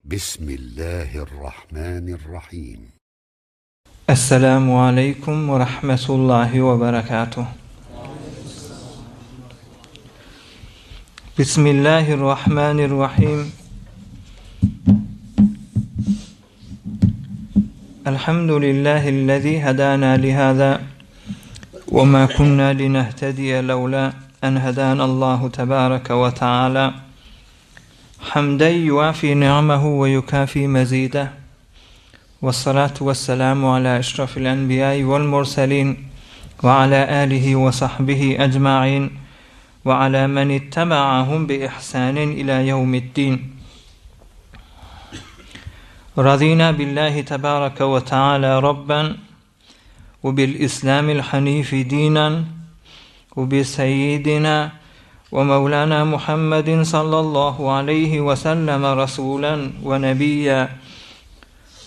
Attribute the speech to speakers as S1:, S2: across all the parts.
S1: Bismillahirrahmanirrahim.
S2: Esselamu aleýkum we rahmetullahi we berekatuh. Bismillahirrahmanirrahim. Elhamdülillahi'llezî hedâna lihâzâ ve mâ kunnâ linehtediye lewlâ en hedânallâhu tebâreke ve teâlâ. Hamden yuwafi ni'mehu ve yukafi mezideh. Wessalatu wesselamu ala eşrafil enbiýai wel murselin we ala alihi we sahbihi ecmain we ala men ittebaahum bi ihsanin ila ýewmiddin. Razina billahi tebareke we taala Rabben we bil islamil hanifi dinan we bi seýidina we mewlana Muhammedin sallallahu aleýhi we selleme rasulan we nebiýa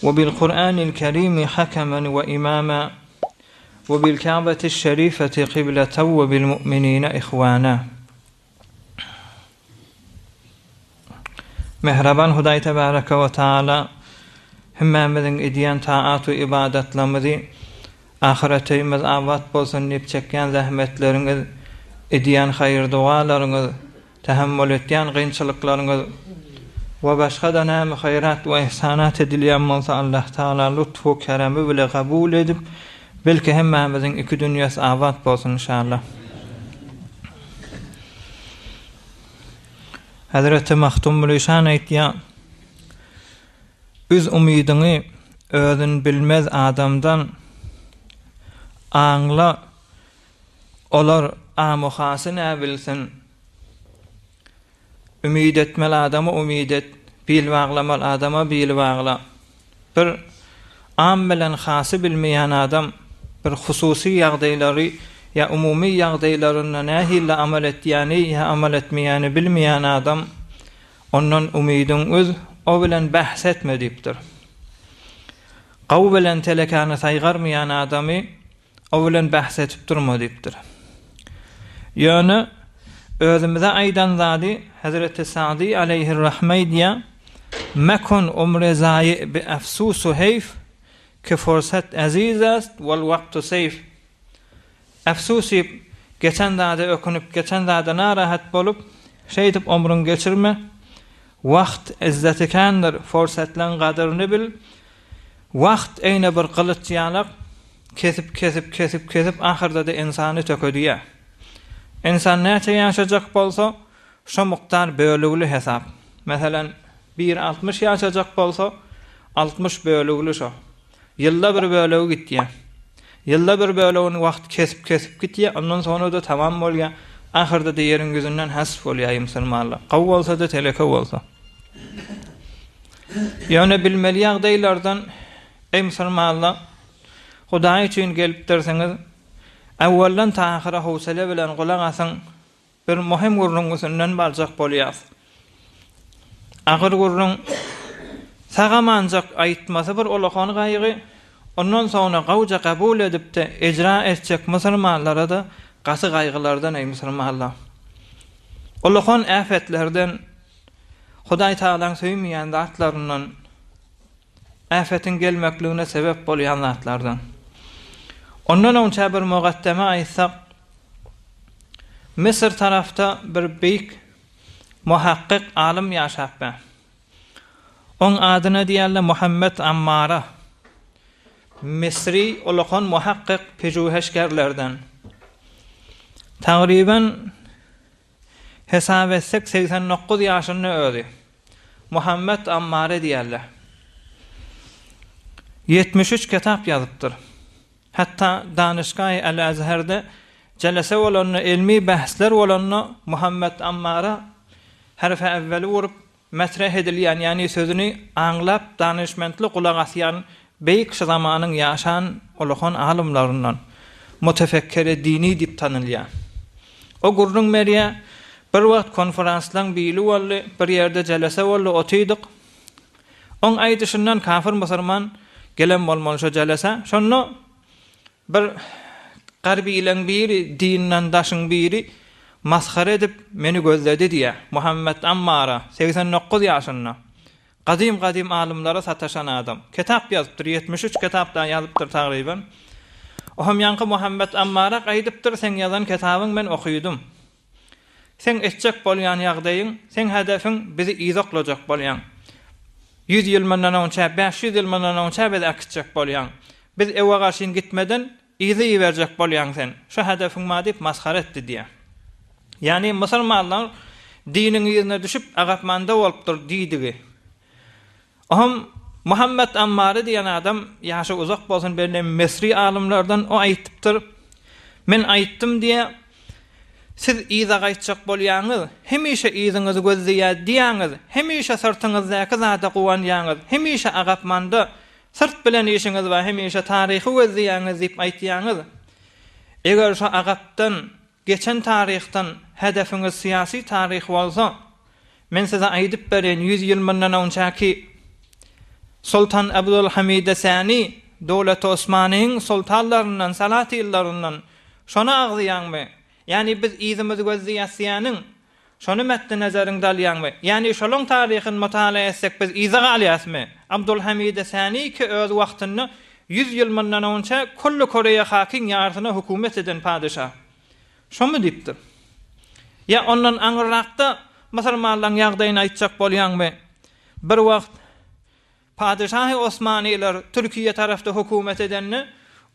S2: we bil Kur'anil kerimi hakemen we imama we bil Ka'betiş şerifeti kıbleten we bil mu'minine ihwana. Mähriban Hudaý Tebareke we Taala hemmämiziň edýän taat we ybadatlarymyzy ahyret öýümiz abat bolsun diýip çekýän zähmetleriňiz, edýän haýyr-dogalaryňyz, tähemmül etýän kynçylyklaryňyz we başga-da näme haýrat we ihsanat edilýän bolsa Allah Taala lutfu keremi bile kabul edip, belki hemmämiziň iki dünýesi abat bolsun inşallah. Hezreti Magtymguly şan aýtýar, Üz umydyňy özün bilmez adamdan, Aňla, olar amuhasy näbilsin. Umyt etmeli adama umyt et, bil baglamaly adama bil bagla. Bir am bilen hasy bilmeýän adam bir hususy ýagdaýlary ýa umumy ýagdaýlarynda nähili amal etýäni ýa amal etmeýäni bilmeýän adam ondan umydyň üz, o bilen bähs etme diýipdir. Gaw bilen telekäni saýgarmaýan adamy O bilen bähs edip durma diýipdir. Ýöne özümize aýdan zady Hezreti Sa'dy aleýhirrahme aýdýar, Mekun umre zaýi bi efsusu heýf, ki fursat eziz est wal waktu seýf. Efsus diýip, geçen zada ökünip, geçen zada narahat bolup, şeýdip omrüňi geçirme. Wagt yzzeti kändir, fursatlaň gadyryny bil. Wagt eýne bir gylyç ýalak, kesip, kesip, kesip, kesip, ahyrda-da ynsany tökedýär. Ynsan näçe ýaşajak bolsa, şo mukdar bölügli hesap. Meselem, biri 60 ýaşajak bolsa, 60 bölügli şo. Ýylda bir bölegi gitýär. Ýylda bir bölegini wagt kesip, kesip gitýär, ondan soňra-da tamam bolýar. Ahyrda-da ýeriň ýüzünden hasf bolýar ýmsylmanlar. Gowy bolsa-da, teleke bolsa. Ýöne bilmeli ýagdaýlardan, eý musulmanlar, Hudaý üçin gelipdirsiňiz, äwwelden ta ahyra howsele bilen gulak asyň, bir möhüm gürrüň üstünden barjak bolýas. Agyr gürrüň, sag-amanjak aýtmasy bir ulakan gaýgy, ondan soňra gowja kabul edip-de ejra etjek musulmanlara-da gaty gaýgylardan eý musulmanlar. Ulakan äpetlerden Hudaý Tagalaň söýmeýän zatlaryndan, äpetiň gelmekligine sebäp bolýan zatlardan. Ondan öňçä bir mugaddeme aýtsak, Müsür tarapda bir beýik muhakkyk alym ýaşapýar. Oň adyna diýýärler Muhammet Ammara. Misri ulakan muhakkyk pejuheşgerlerden. Tagryban Hesap etsek 89 ýaşynda özi. Muhammet Ammary diýerler. 73 kitap ýazypdyr. Hatda Danyşgaýy Al-Azherde jelese bolanda, ilmi bähsler bolanda Muhammet Ammara harfi äwweli urup, Metreh edilýän, ýagny sözüni aňlap danyşmentli gulak asýan beýik şu zamanyň ýaşan ulakan alymlaryndan, mutefekkeri dini diýip tanylýar. O gürrüň berýär, Bir wagt konferanslaň biri boldy, bir ýerde jelese boldy, otydyk. Oň aýdyşyndan kafir-musurman gelen bolmaly şo jelesä. Şonda Bir garbylaň biri, dinden daşyň biri masgara edip meni gözledi diýýär. Muhammet Ammara, 89 ýaşynda. Gadym-gadym alymlara sataşan adam. Kitap ýazypdyr, 73 kitap dagy ýazypdyr tagryban. Oham ýaňky Muhammet Ammarak aýdypdyr, seň ýazan kitabyň men okydym. Seň etjek bolýan ýagdaýyň, seň hedefiň bizi yzaklajak bolýaň. Ýüz ýyl mundan oňçä, 500 ýyl mundan oňçä bizi äkitjek bolýaň. Biz ewe garşyn gitmeden yza iberjek bolýaň sen. Şo hedefiň bar diýip masgara etdi diýýär. Ýagny musulmanlar diniň yzyna düşüp agapmanda bolupdyr diýdigi. Ohm Muhammet Ammary diýen adam, ýaşy uzak bolsun belli Misri alymlardan, o aýtdypdyr, Men aýtdym diýýär, siz yza gaýtjak bolýaňyz, hemişe yzyňyzy gözleýär diýýäňiz, hemişe syrtyňyzdaky zada guwanýaňyz, hemişe agapmanda syrt bilen işiňiz bar, hemişe taryhy gözleýäňiz diýip aýtýaňyz. Eger şo agapdan Geçen taryhdan hedefiňiz syýasy taryh bolsa, men size aýdyp bereýin, ýüz ýyl mundan öňçäki Soltan Abdulhamide Säni, Döwleti Osmanyň soltanlaryndan, salatyllaryndan, şony agzaýaňmy? Ýagny biz yzymyzy gözleýäs diýýäniň, Şony metdi nezeriňde alýaňmy? Ýagny şolaň taryhyny mutala etsek biz yza galýasmy? Abdulhamide Säni ki öz wagtynda ýüz ýyl mundan onça külli Koreýa hakyň ýarsyna hökümet eden padyşa. Şomy diýipdir. Ýa ondan aňyrrakda musulmanlaň ýagdaýyny aýtjak bolýaňmy? Bir wagt Padyşahy Osmanylar Türkiýe tarapda hökümet edende,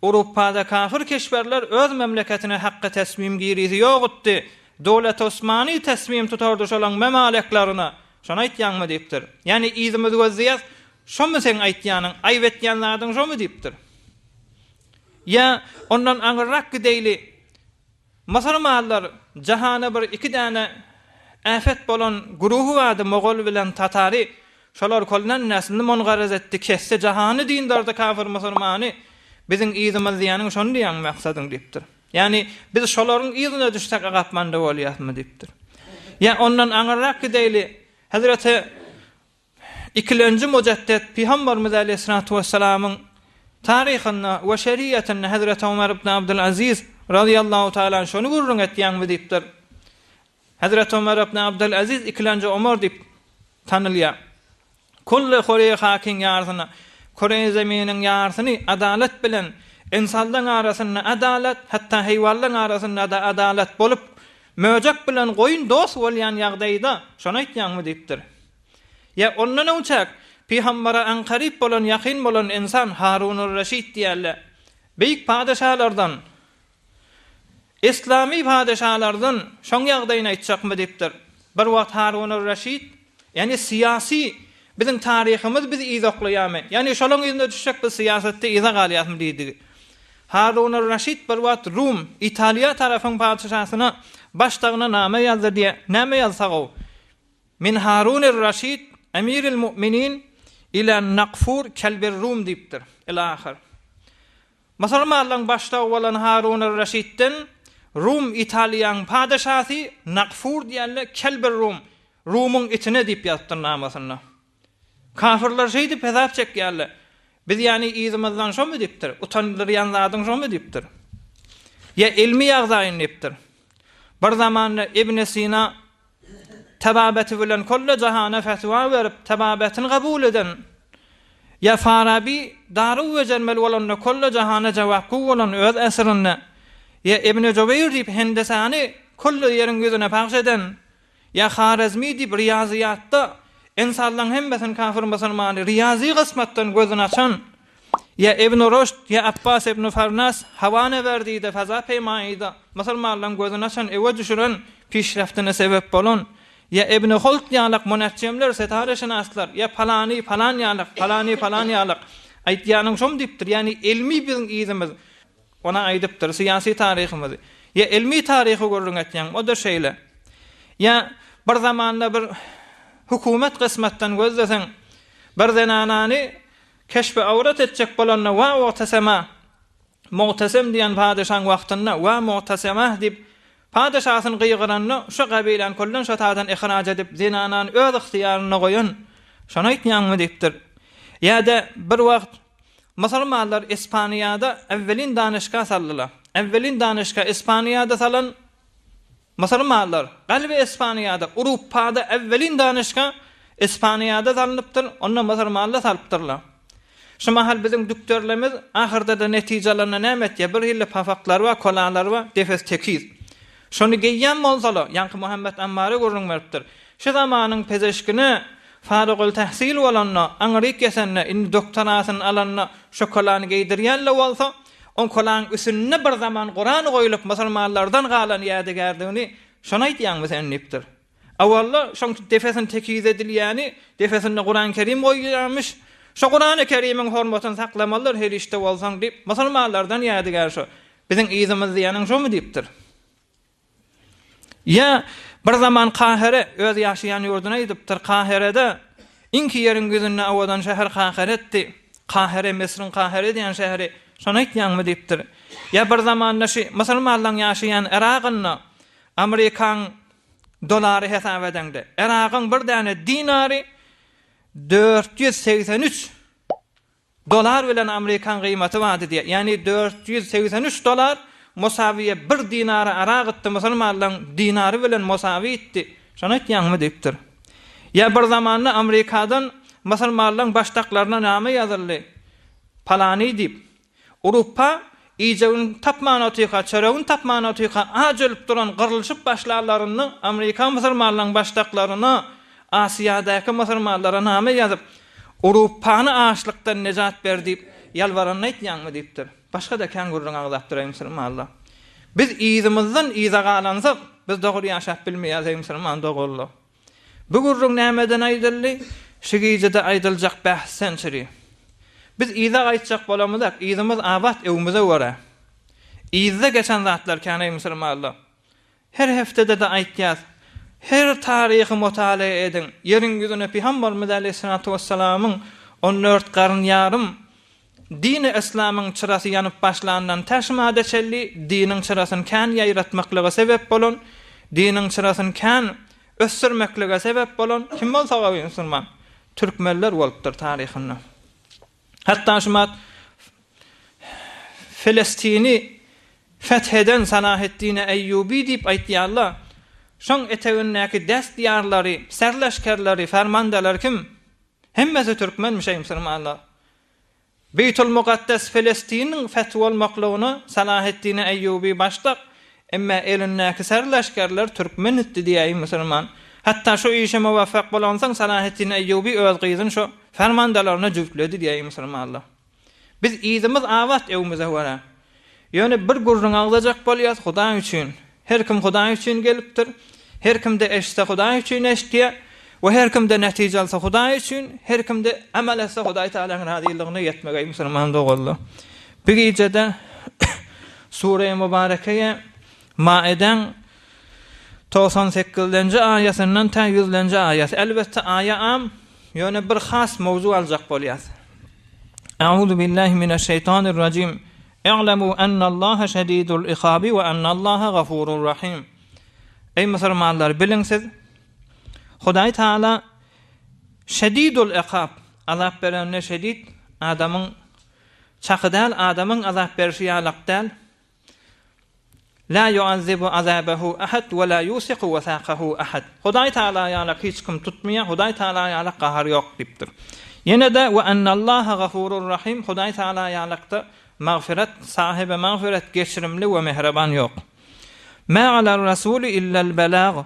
S2: Uruppada kafir keşwerler öz memleketine hakky tesmim girizi ýokutdy. Döwleti Osmany tesmim tutardy şolaň memaleklaryna. Şony aýtýaňmy diýipdir. Ýagny yzymyzy gözleýäs, şomy seň aýtýanyň, aýyp etýän zadyň şomy diýipdir. Ýa ondan aňyrrak gideýli. Musulmanlar jahana bir iki däne äfet bolan guruhy bardy mogol bilen tatary şolar kolnen neslini mongaraz etdi kesdi jahany dyndardy kafir musulmany biziň yzymyz diýýäniň şony diýýäň maksadyň diýipdir ýagny biz şolaryň yzyna düşsek agapmanda bolýasmy diýipdir ýa ondan aňyrrak gideýli hezreti Ikilenji Mujetdet Pygamberimiz aleýhissalatu wessalamyň taryhynda we şeriatynda Hezreti Omar ibn Abdulaziz razyýallahu taala anh şony gürrüň etýäňmi diýipdir. Hezreti Omar ibn Abdulaziz ikilenji Omar diýip tanylýar. Kulli hureý hakyň ýarsyna, küreý zeminiň ýarsyny adalat bilen ynsanlaryň arasynda adalat, hatda heýwanlaryň arasynda-da adalat bolup, möjek bilen goýun dost bolýan ýagdaýda şony aýtýaňmy diýipdir. Ýa ondan öňçäk Pygambere aňkaryp bolan ýakyn bolan ynsan Harunur-Reşit diýerler. Beýik padyşalardan, Yslamy padyşalardan şoň ýagdaýyny aýtjakmy diýipdir. Bir wagt Harunur-Reşit, ýagny syýasy biziň taryhymyz bizi yzaklaýarmy? Ýagny şolaň yzyna düşsek biz syýasatda yza galýasmy diýdigi. Harunur-Reşit bir wagt Rum, Italiýa tarapyň patyşasyna başdagyna name ýazdy diýýär. Näme ýazsagow? Min Harun-er-Raşid, Emir-il-Mu'minin, ila Nakfur Kelbir-Rum diýipdir. Ila ahyr. Musulmanlaryň başlygy bolan Harun-er-Raşidden Rum Italiýanyň padyşasy Nakfur diýende Kelbir-Rum, Rumuň itine diýip ýazypdyr namasynda. Kafirler şeýdip hesap çekýärler. Biz ýany yzymyzdan şomy diýipdir, utandyrýan zadyň şomy diýipdir. Ýa ilmi ýagdaýyn diýipdir. Bir zamanda Ibn Sina Tebabeti bilen kolle jahana fetwa berip, tebabetini kabul eden, ýa Faraby daruw bejermeli bolanda kolle jahana jawapgu bolan öz esrinde, ýa Ibn Jubeýr diýip hendesany kolle ýeriň ýüzüne pagş eden, ýa Harezmi diýip riýazyýatda ynsanlaryň hemmesini kafir musulmany riýazy gysmatdan gözüni açan, Ýa Ibn Ruşd, ýa Apbas ibn Farnas hawanewerdide, faza peýmaýyda musulmanlaryň gözüni açan, öwe düşüren, pişreftine sebep bolan, ýa Ibn Hult ýalak muneçjemler, setareşynaslar, ýa palany palan ýalak, palany palan ýalak, aýtýanyň şomy diýipdir, ýagny ilmi biziň yzymyz, ony aýdypdyr, syýasy taryhymyzy, ýa ilmi taryhy gürrüň etýäň, o-da şeýle. Ýa bir zamanda bir hökümet kysmatdan gözleseň, bir zenanany Keşbi awrat etjek bolanda Wa Mu'tasema, Mu'tasem diýen padyşaň wagtynda Wa Mu'tasemah diýip, padyşasyny gygyranda şo gabiläni külden şo taýdan ihraç edip, zenanany öz ygtyýarynda goýan, şony aýtýaňmy diýipdir. Ýa-da bir wagt musulmanlar Ispaniýada äwwelin danyşga saldylar. Äwwelin danyşga Ispaniýada salan Musulmanlar, galby Ispaniýada, Uruppada äwwelin danyşga. Ispaniýada salynypdyr, onda musurmanlar salypdyrlar. Şu mahal biziň dükderlerimiz ahyrda-da netije alanda näme etýär? Bir hili papaklary bar, kolalary bar, defesi tekiz. Şony geýýän bolsalar, ýaňky Muhammet Ammary gürrüň beripdir. Şu zamanyň pezeşkine farygul-tähsil bolanda, aňryk ýetende, indi doktorasyny alanda şo kolany geýdirýän-le bolsa, oň kolaň üsünde bir zaman Kuran goýlup musulmanlardan galan ýadygärligini şony aýdýaňmy sen diýipdir. A walla, şoň depesini tekiz edilýäni, depesinde Kurany Kerim goýulýarmyş. Şo Kurany Kerimiň hormatyny saklamalydyr her işde bolsaň diýip, musulmanlardan ýadygär şo. Biziň yzymyz diýýäniň şomy diýipdir. Ýa bir zaman Kahere, öz ýaşaýan ýurduna gidipdir. Kaherede iňki ýeriň ýüzünde owadan şäher Kaheretdi. Kahere, Misriň Kahere diýen şäheri. Şony aýtýaňmy diýipdir. Ýa bir zamanda şu musulmanlaryň ýaşaýan Yragynda Amerikaň dolary hesap edeňde, Yragyň bir däne dinary 483 dollar bilen Amerikan gyýmaty bardy diýýär. Ýagny 483 dollar Mosawiýa bir dinary Yrak etdi, musulmanlaryň dinary bilen Mosawi etdi. Şony aýtýaňmy diýipdir. Ýa bir zamanda Amerikadan musulmanlaryň başdaklaryna name ýazyldy. Palany diýip. Uruppa iýjegini tapman otyka, çöregini tapman otyka aç ölüp duran gyrlyşyp başlanlarynda Amerika musulmanlaryň başdaklaryna Asyýadaky musulmanlara name ýazyp, Uruppany açlykdan nejat ber diýip ýalbaranyny aýtýaňmy diýipdir. Başga-da kän gürrüň agzapdyr eý musulmanlar. Biz yzymyzdan yza galansak, biz dogry ýaşap bilmeýäris eý musulman doganlar. Bu gürrüň nämeden aýdyldy? Şu gijede aýdyljak bähsden çüri. Biz yza gaýtjak bolamyzak, yzymyz abat öwmüze görä. Yzda geçen zatlar kän-eý musulmanlar. Her hepdede-de aýtýas. Her taryhy mutalaýa ediň. Ýeriň ýüzüne Pygamberimiz aleýhissalatu wessalamyň on dört garyn ýarym Dini yslamyň çyrasy ýanyp başlandan tä şu mada çenli diniň çyrasyny kän ýaýratmaklyga sebep bolan, diniň çyrasyny kän ösdürmeklige sebep bolan kim bolsa gawy musulman türkmenler bolupdyr taryhynda. Hatda şu mat Felestini feth eden Salaheddine Eýýubi diýip aýtýarlar. Şoň etegindäki dest ýarlary, serleşgerleri, fermandalar kim? Hemmesi türkmenmiş eý musulmanlar. Beýtul Mukaddes Felestiniň feth bolmaklygyna Salaheddine Eýýubi başdak, emme elindäki serleşgerler türkmen itdi diýäý musulman. Hatda şu işe muwaffak bolansoň Salaheddin Eýýubi öz gyzyny şo fermandalaryna jübtledi diýäý musulmanlar. Biz yzymyz abat öwmüze görä. Ýöne bir gürrüň agzajak bolýas Hudaý üçin. Her kim Hudaý üçin gelipdir. Her kimde eşitse Hudaý üçin eşitýär. We her kimde netije alsa Hudaý üçin, her kimde amal etse Hudaý Tagalaň razylygyna ýetmek eý musulman doganlar. Bu gijede Sure-i Mübarekeýe Maidäň 98-lenji aýasyndan tä ýüzlenji aýasy. Elbetde aýa am, ýöne bir has mowzuk aljak bolýas. Euzu billahi mineşşeýtanirrajim. I'lemu ennallaha şedidul ikabi we ennallaha gafurur rahim. Eý musulmanlar biliň siz Hudaý Taala şedidul ikab azap berende şedid adamyň çaky däl adamyň azap berişi ýalak däl. La ýuazzibu azabehu ahad we la ýusiku wesakahu ahad. Hudaý Tagala ýalak hiç kim tutmaýar, Hudaý Tagala ýalak gahar ýok diýipdir. Ýene-de we ennallaha gafurur rahim Hudaý Tagala ýalakda magfiret, sahibi magfiret, geçirimli we mähriban ýok. Ma alar rasuli illel belag.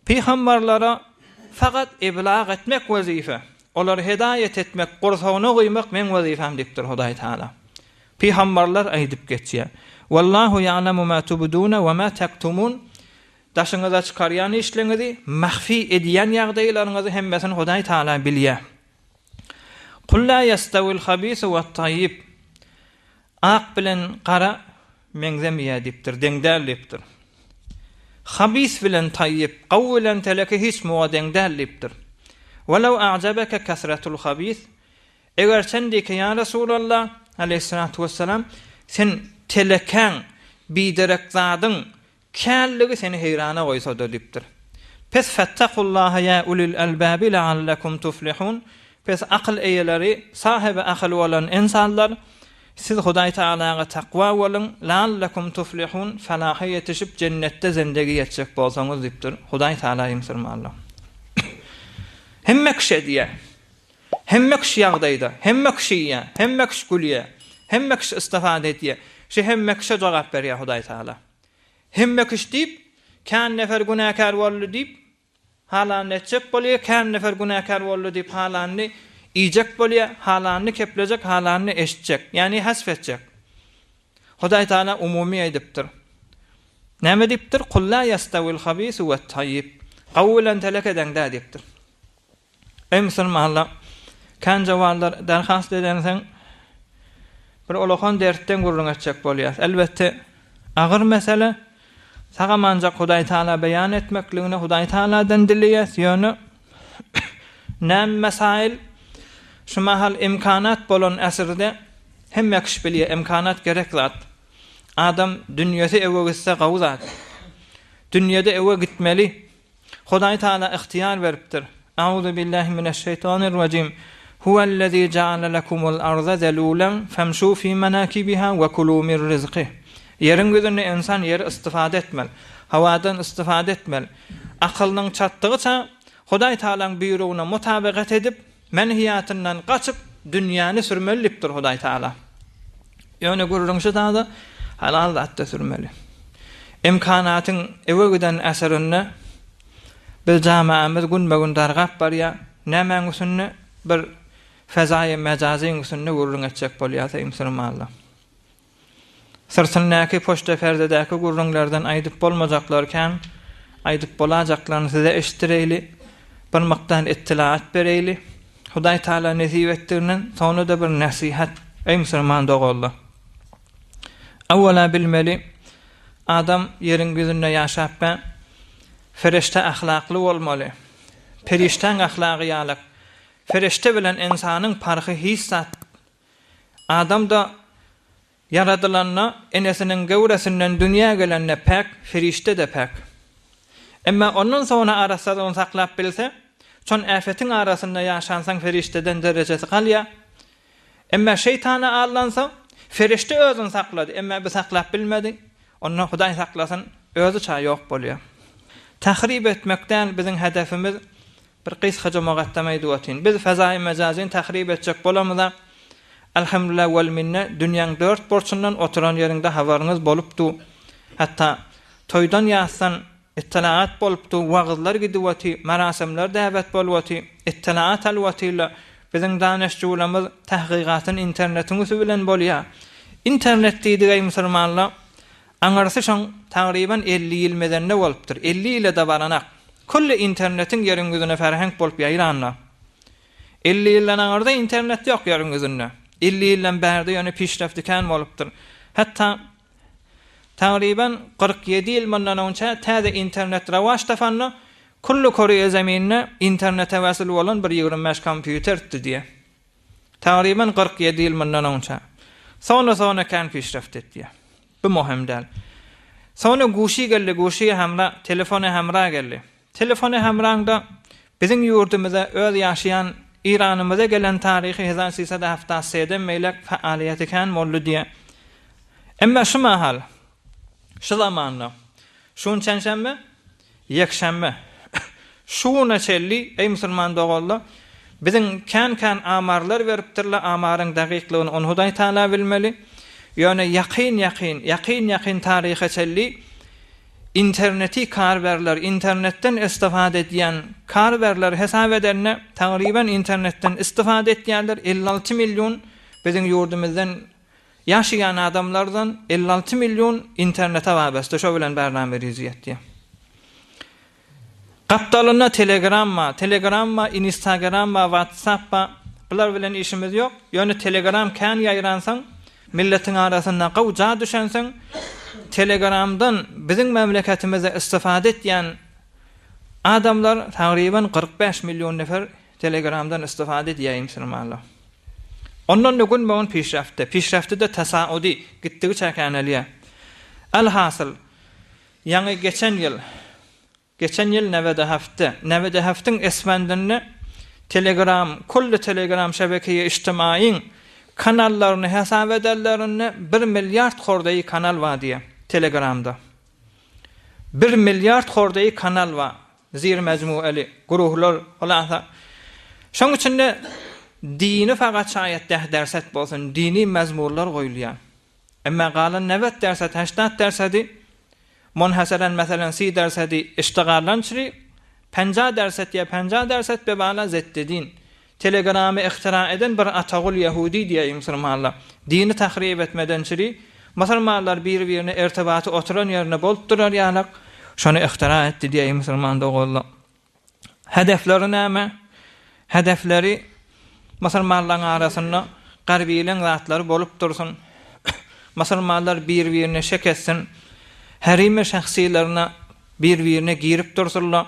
S2: Pygambarlara fakat iblag etmek wezipe, olary hedaýat etmek, gursagyna guýmak meň wezipäm diýipdir Hudaý Tagala. Pygambarlar aýdyp geçýär. Wallahu ýa'lemu ma tubduna we ma tektumun Daşyňyza çykarýan işleňizi, mahfi edýän ýagdaýlaryňyzy hemmesini Hudaý Tagala bilýär. Kul la ýestewil habisu wet-taýýib Ak bilen gara meňzemeýär diýipdir, deň däl diýipdir. Habis bilen taýýyp, gowy bilen teleke hiç muga deň däl diýipdir. Welew a'jabeke kesretul habis, Eger sen diýke ýa Resulallah, aleýhissalatu wessalam, sen telekäň, biderek zadyň Känligi seni heýrana goýsa-da diýipdir. Pes Fettakullaha ýa ulil elbabi leallekum tuflihun, Pes akyl eýeleri, sahyby akyl bolan ynsanlar, siz Hudaý Tagalaga takwa boluň, leallekum tuflihun, falaha ýetişip jennetde zendegi ýetjek bolsaňyz diýipdir. Hudaý Tagala musulmanlar. Hemme kişi edýär. Hemme kişi ýagdaýda, hemme kişi iýýär, hemme kişi gülýär, hemme kişi istifade edýär. Şu hemme kişä jogap berýär Hudaý Tagala. Hemme kişi diýip, kän nefer günäkär boldy diýip, halanyny etjek bolýar, kän nefer günäkär boldy diýip halanyny iýjek bolýar, halanyny keplejek, halanyny eşitjek, ýagny hasf etjek. Hudaý Tagala umumy aýdypdyr. Näme diýipdir? Kul la ýestewil habisu wet-taýýib. Gawy bilen telek edeň dä diýipdir. Eý musulmanlar! Kän jowallar derhast edensoň, bir ulakan dertden gürrüň etjek bolýas. Elbetde, agyr mesele, sag-amanjak Hudaý Tagala beýan etmekligini Hudaý Tagaladan dileýäs, ýöne näme mesail şu mahal imkanat bolan äsirde hemme kişi bilýär, imkanat gerek zat. Adam dünýesi öwe gitse gowy zat. Dünýede öwe gitmeli. Hudaý Tagala ygtyýar beripdir. Auzu billahi mineşşeýtanirrajim. Huwellezî ja'ale lekumul arza zelûlen femşû fî menâkibiha we kulû min rizkih. Ýeriň ýüzünde ynsan ýeri istifade etmeli. Howadan istifade etmeli. Akylynyň çatdygyça Hudaý Tagalaň buýrugyna mutabagat edip, menhiýatyndan gaçyp dünýäni sürmeli diýipdir Hudaý Tagala. Ýöne gürrüň şu zada halal zatda sürmeli. Imkanatyň öwe giden äsirinde biz jamaamyz günbe-gün dargap barýar. Nämäň üstünde bir fezaýy mejazyň üstünde gürrüň etjek bolýas eý musulmanlar. Syrtyndaky poçta perdedäki gürrüňlerden aýdyp bolmajaklar kän, aýdyp bolajaklaryny size eşitdireýli, bir mukdar ittilaat bereýli. Hudaý Taala nesip etdiginden soňra-da bir nesihat, eý musulman doganlar! Awwala bilmeli, adam ýeriň ýüzünde ýaşap bä, fereşte ahlakly bolmaly. Perişdäň ahlagy ýalak. Fereşte bilen ynsanyň parhy hiç zat Adam-da ýaradylanda, enesiniň göwresinden dünýä gelende päk, perişde-de päk. Emma ondan soňra arassalygyny saklap bilse, şon äfetiň arasynda ýaşansoň perişdeden derejesi galýar. Emma şeýtana aldansa, perişde özüni saklady, emma bu saklap bilmedi, onda Hudaý saklasyn, özi ça ýok bolýar. Tahryp etmek däl biziň hedefimiz, Bir gysgaja mugaddeme aýdyp otyryn. Biz fezaýy mejazyny tahryp etjek bolamyzak, Elhamdülillah wel minne, dünýäň dört burçundan oturan ýeriňde habaryňyz bolup du. Hatda toýdan ýasdan ittelaat bolup du, wagyzlar gidip oty, merasimler däbet bolup oty, ittelaat alyp otyrlar. Biziň daneşjulamyz tahkygatyny internetiň üsi bilen bolýar. Internet diýdigeý musulmanlar, Aňyrsy şoň tagryban 50 ýyl mezende bolupdyr. 50 ýyla-da baranak. Külli internetiň ýeriň ýüzüne ferhenk bolup ýaýranda. 50 ýyldan aňyrda internet ýok ýeriň ýüzünde. 50 ýyldan bärde ýöne pişrefti kän bolupdyr. Hatda tagryban 47 ýyl mundan oňçä täze internet rowaç tapanda külli Koreýa zeminine internete wesil bolan bir 25 kompýutertdi diýe. Tagryban 47 ýyl mundan oňça. Sona-sona kän pişreft etýär. Bu möhüm däl. Sona guşy geldi, guşy hemra, telefony hemra geldi. Telefony hemraňda biziň ýurdumyza öz ýaşaýan Iranymyza gelen taryhy hezar sisada hafta seden beýläk faaliýeti kän boldy diýýär. Emma şu mahal, şu zamanda, şu gün çenşenbe, Ýekşenbe. Şu güne çenli, eý musulman doganlar, biziň kän-kän amarlar beripdirler, amaryň dakyklygyny ony Hudaý Tagala bilmeli. Ýöne ýakyn-ýakyn, ýakyn-ýakyn taryha çenli interneti karberler, internetden istifade edýän karberler hesap edende, tagryban internetden istifade etýänler 56 million biziň ýurdumyzdan Ýaşaýan adamlardan 56 million internete wabasta, şo bilen barnamerizi ýetýär. Gapdalynda Telegram bar, Telegram bar, Instagram bar, WhatsApp bar. Bular bilen işimiz ýok. Ýöne Telegram kän ýaýransoň, milletiň arasynda gowja düşensoň, Telegramdan biziň memleketimizde istifade etýän adamlar tagryban 45 million nefer Telegramdan istifade edýär musulmanlar. Ondan-da günbe-gün pişräftde, pişräfti-de tasaudi, gitdigiçe känelýär. Elhasyl, ýaňy geçen ýyl, geçen ýyl newedehefte, newedeheftiň esbendinde Telegram, külli Telegram şebekeýi içtimaýyň kanallaryny hesap edenlerinde bir milliard hordaýy kanal bar diýýär Telegramda. Bir milliard hordaýy kanal bar. Zir mejmueli, guruhlar, hulasa. Şoň içinde dini fakat şaýat deh derset bolsun, dini mezmurlar goýulýar. Emma galan newet derset, heşdat dersedi, munhaseren meselen si dersedi iştigaldan çüri, penja derset ýa penja derset be bala zeddi din. Telegramy ihtira eden bir atagul ýehudi diýeýin musulmanlar. Dini tahrip etmeden çüri, musulmanlar bir-birine irtibaty oturan ýerinde bolup durar ýalak, şony ihtira etdi diýeýin musulman doganlar. Hedefleri näme? Hedefleri musulmanlaryň arasynda garbylaň zatlary bolup dursun. Musulmanlar bir-birine şek etsin. Herime şahsylaryna bir-birine girip dursunlar.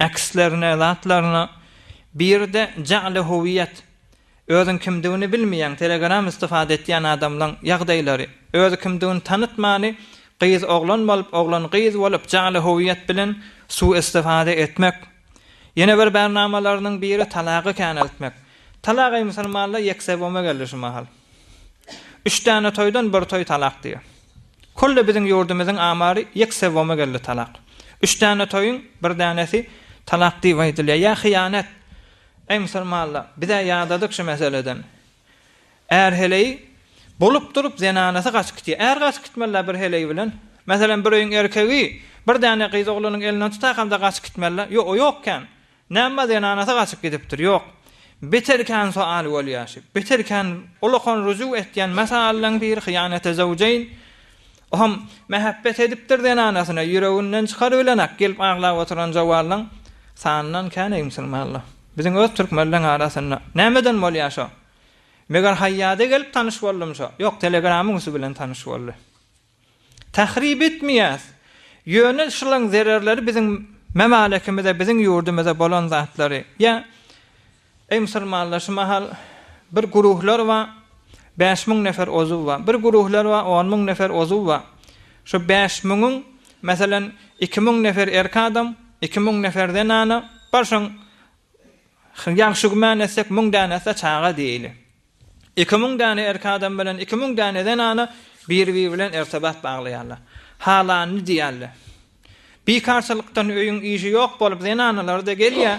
S2: Äkslerine, zatlaryna. Biri-de ja'ly huwiýet. Özüň kimdigini bilmeýäň telegram istifade etýän adamlaň ýagdaýlary. Özi kimdigini tanytmany gyz oglan bolup oglan gyz bolup ja'ly huwiýet bilen su istifade etmek. Ýene bir bernamalarynyň biri talagy käneltmek. Talak eý musulmanlar ýeksebome geldi şu mahal. Üç däne toýdan bir toý talak diýýär. Külli biziň ýurdumyzyň amary ýeksebome geldi talak. Üç däne toýuň bir dänesi talak diýip aýdylýar. Ýa hyýanet. Eý musulmanlar, biz-ä ýadadyk şu meseleden. Är heleý bolup durup zenanasy gaçyp gitýär. Är gaçyp gitmeli-dä bir heleý bilen. Meselem bir öýüň erkegi bir däne gyz oglanyň elinden tutakam-da gaçyp gitmeli-dä. Ýok, o ýok kän. Näme zenanasy gaçyp gidipdir? Ýok. Beter kän soal bolýar şi. Beter kän ulakan rüju etýän mesallaň biri hyýanete zewjeýn. Oam mähebbet edipdir zenanasyna, ýüreginden çykarybilenak gelip aglap oturan jowallaň sanyndan kän eý musulmanlar. Biziň öz türkmenleň arasynda. Nämeden bolýar şo? Meger haýýada gelip tanyş boldum şo? Ýok, telegramyň üsti bilen tanyş boldy. Tahrip etmeýäs. Ýöne şulaň zererleri biziň memalekimize, biziň ýurdumyza bolan zatlary. Ýa, eý musulmanlar, şu mahal bir guruhlar bar, 5000 nefer ozuw bar. Bir guruhlar bar, 10000 nefer ozuw bar. Şu 5000-iň, meselem, 2000 nefer erkek adam, 2000 nefer zenana, bar şoň ýagşy güman etsek, 1000 dänesi-de çaga diýeli. 2000 däne erkek adam bilen 2000 däne zenana bir-biri bilen irtibat baglaýarlar. Halanyny diýýärler. Bikarçylykdan öýüň işi ýok bolup zenanalar-da gelýär.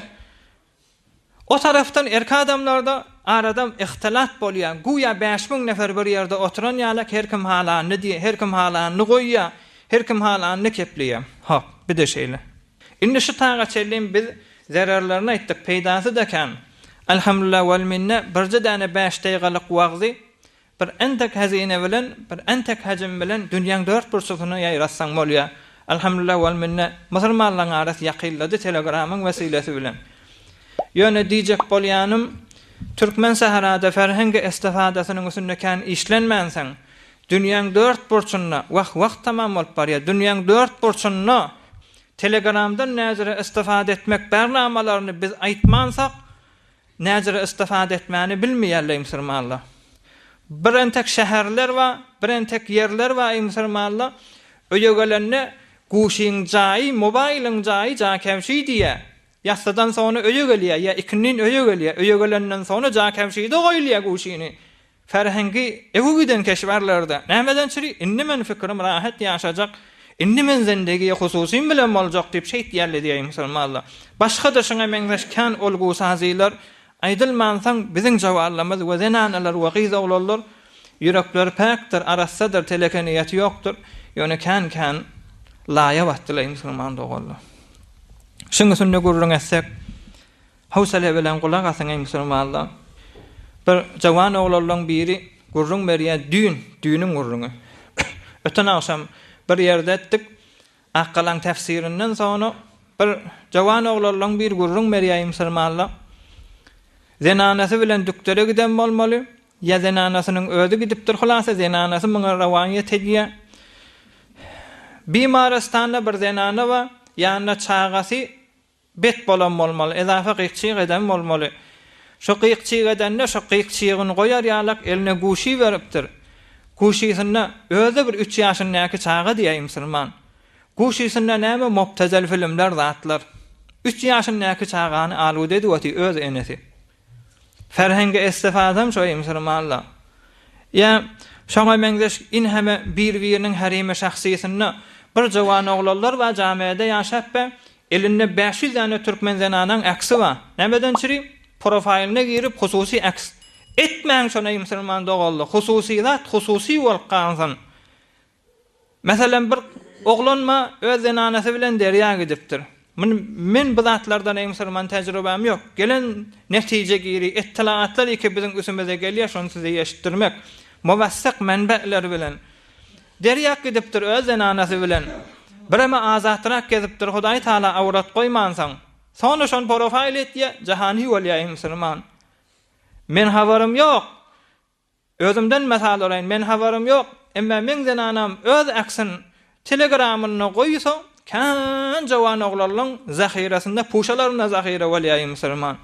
S2: O tarapdan erkek adamlar-da arada ihtilat bolýar. Güýä 5000 nefer bir ýerde oturan ýalak her kim halanyny diýýär, her kim halanyny goýýar, her kim halanyny kepleýär. Hop, bir-de şeýle. Indi şu taga çenli biz zerarlaryny aýtdyk, peýdasy-da kän. Elhamdulillah wal minne birje däne bäş daýgalyk wagzy bir entek hezine bilen, bir entek hajm bilen dünýäň dört burçusyna ýaýratsaň bolýar. Elhamdulillah wal minne musulmanlaryň arasy ýakynlady telegramyň wesilesi bilen. Ýöne diýjek bolýanym türkmen sährada ferhengi istifadasynyň üstünde kän işlenmänsoň dünýäň dört burçunda wah wagt tamam bolup barýar dünýäň dört burçunda Telegramdan näzire istifade etmek bernamalaryny biz aýtmansak, näzire istifade etmäni bilmeýärler musulmanlar. Bir entek şäherler bar, bir entek ýerler bar eý musulmanlar, öýe gelende guşyň jaýy, mobaýlyň jaýy jakäwşi diýýär. Ýassydan soňra öýe gelýär, ýa ikindin öýe gelýär, öýe gelenden soňra jakäwşide goýulýar guşyny. Ferhengi ewi giden keşwerlerde nämeden çüri, indi men fikrim rahat ýaşajak, indi men zendegiýe hususym bilen boljak diýip şeýtýärler diýeýin musulmanlar. Başga-da şuňa meňzeş kän olgu-sazylar aýdylmansoň biziň jowallamyz we zenanalar we gyz-oglanlar ýürekleri päkdir, arassadyr, teleke niýeti ýokdur, ýöne kän-kän laýa batdylar musulman doganlar. Şuň üstünde gürrüň etsek, Howsala bilen gulak asyň eý musulmanlar. Bir jawan oglanlaň biri gürrüň berýär düýn, düýnüň gürrüňi. Öten agşam bir ýerde etdik. Akgalaň tefsirinden soňra bir jawan oglanlaň biri gürrüň berýär eý musulmanlar. Zenanasy bilen dükdere giden bolmaly. Ýa zenanasynyň özi gidipdir hulasa zenanasy muňa rowaýat edýär. Bimarystanda bir zenana bar, ýanynda çagasy Bet bolan bolmaly, ezafa gyk-çyg eden bolmaly. Şo gyk-çyg edende şo gyk-çygyny goýar ýalak eline guşy beripdir. Guşysynda, özi bir üç ýaşyndaky çaga diýäý musulman. Guşysynda näme mobtezel filimler zatlar. Üç ýaşyndaky çagany aluda edip otyr öz enesi. Ferhenge istifadam şo eý musulmanlar. Ýa şoňa meňzeş inheme bir-biriniň herimi şahsysynda bir jowan oglanlar bar jamiada ýaşap be elinde 500 däne türkmen zenanaň äksi bar. Nämeden çüri? Profaýlyna girip hususy äks. Etmäň şony eý musulman doganlar. Hususy zat hususy bolup galsyn. Meselem bir oglanma öz zenanasy bilen derýa gidipdir. Muny men bu zatlardan eý musulman tejribäm ýok. Gelen netije giri ettilaatlar iki biziň üsümize gelýär şony size ýeşitdirmek. Muwassak menbeler bilen. Derýa gidipdir öz zenanasy bilen. Bireme azatrak gezipdir Hudaý Taala awrat goýmansoň. Soňra şony porofaýl etýä, jahany bolýa eý musulman. Men habarym ýok. Özümden mysal uraýyn, men habarym ýok. Emma meň zenanam öz aksin telegramynda goýsa, kän jowan oglanlaň zahyrasynda puşalarynda zahyra bolýa eý musulman.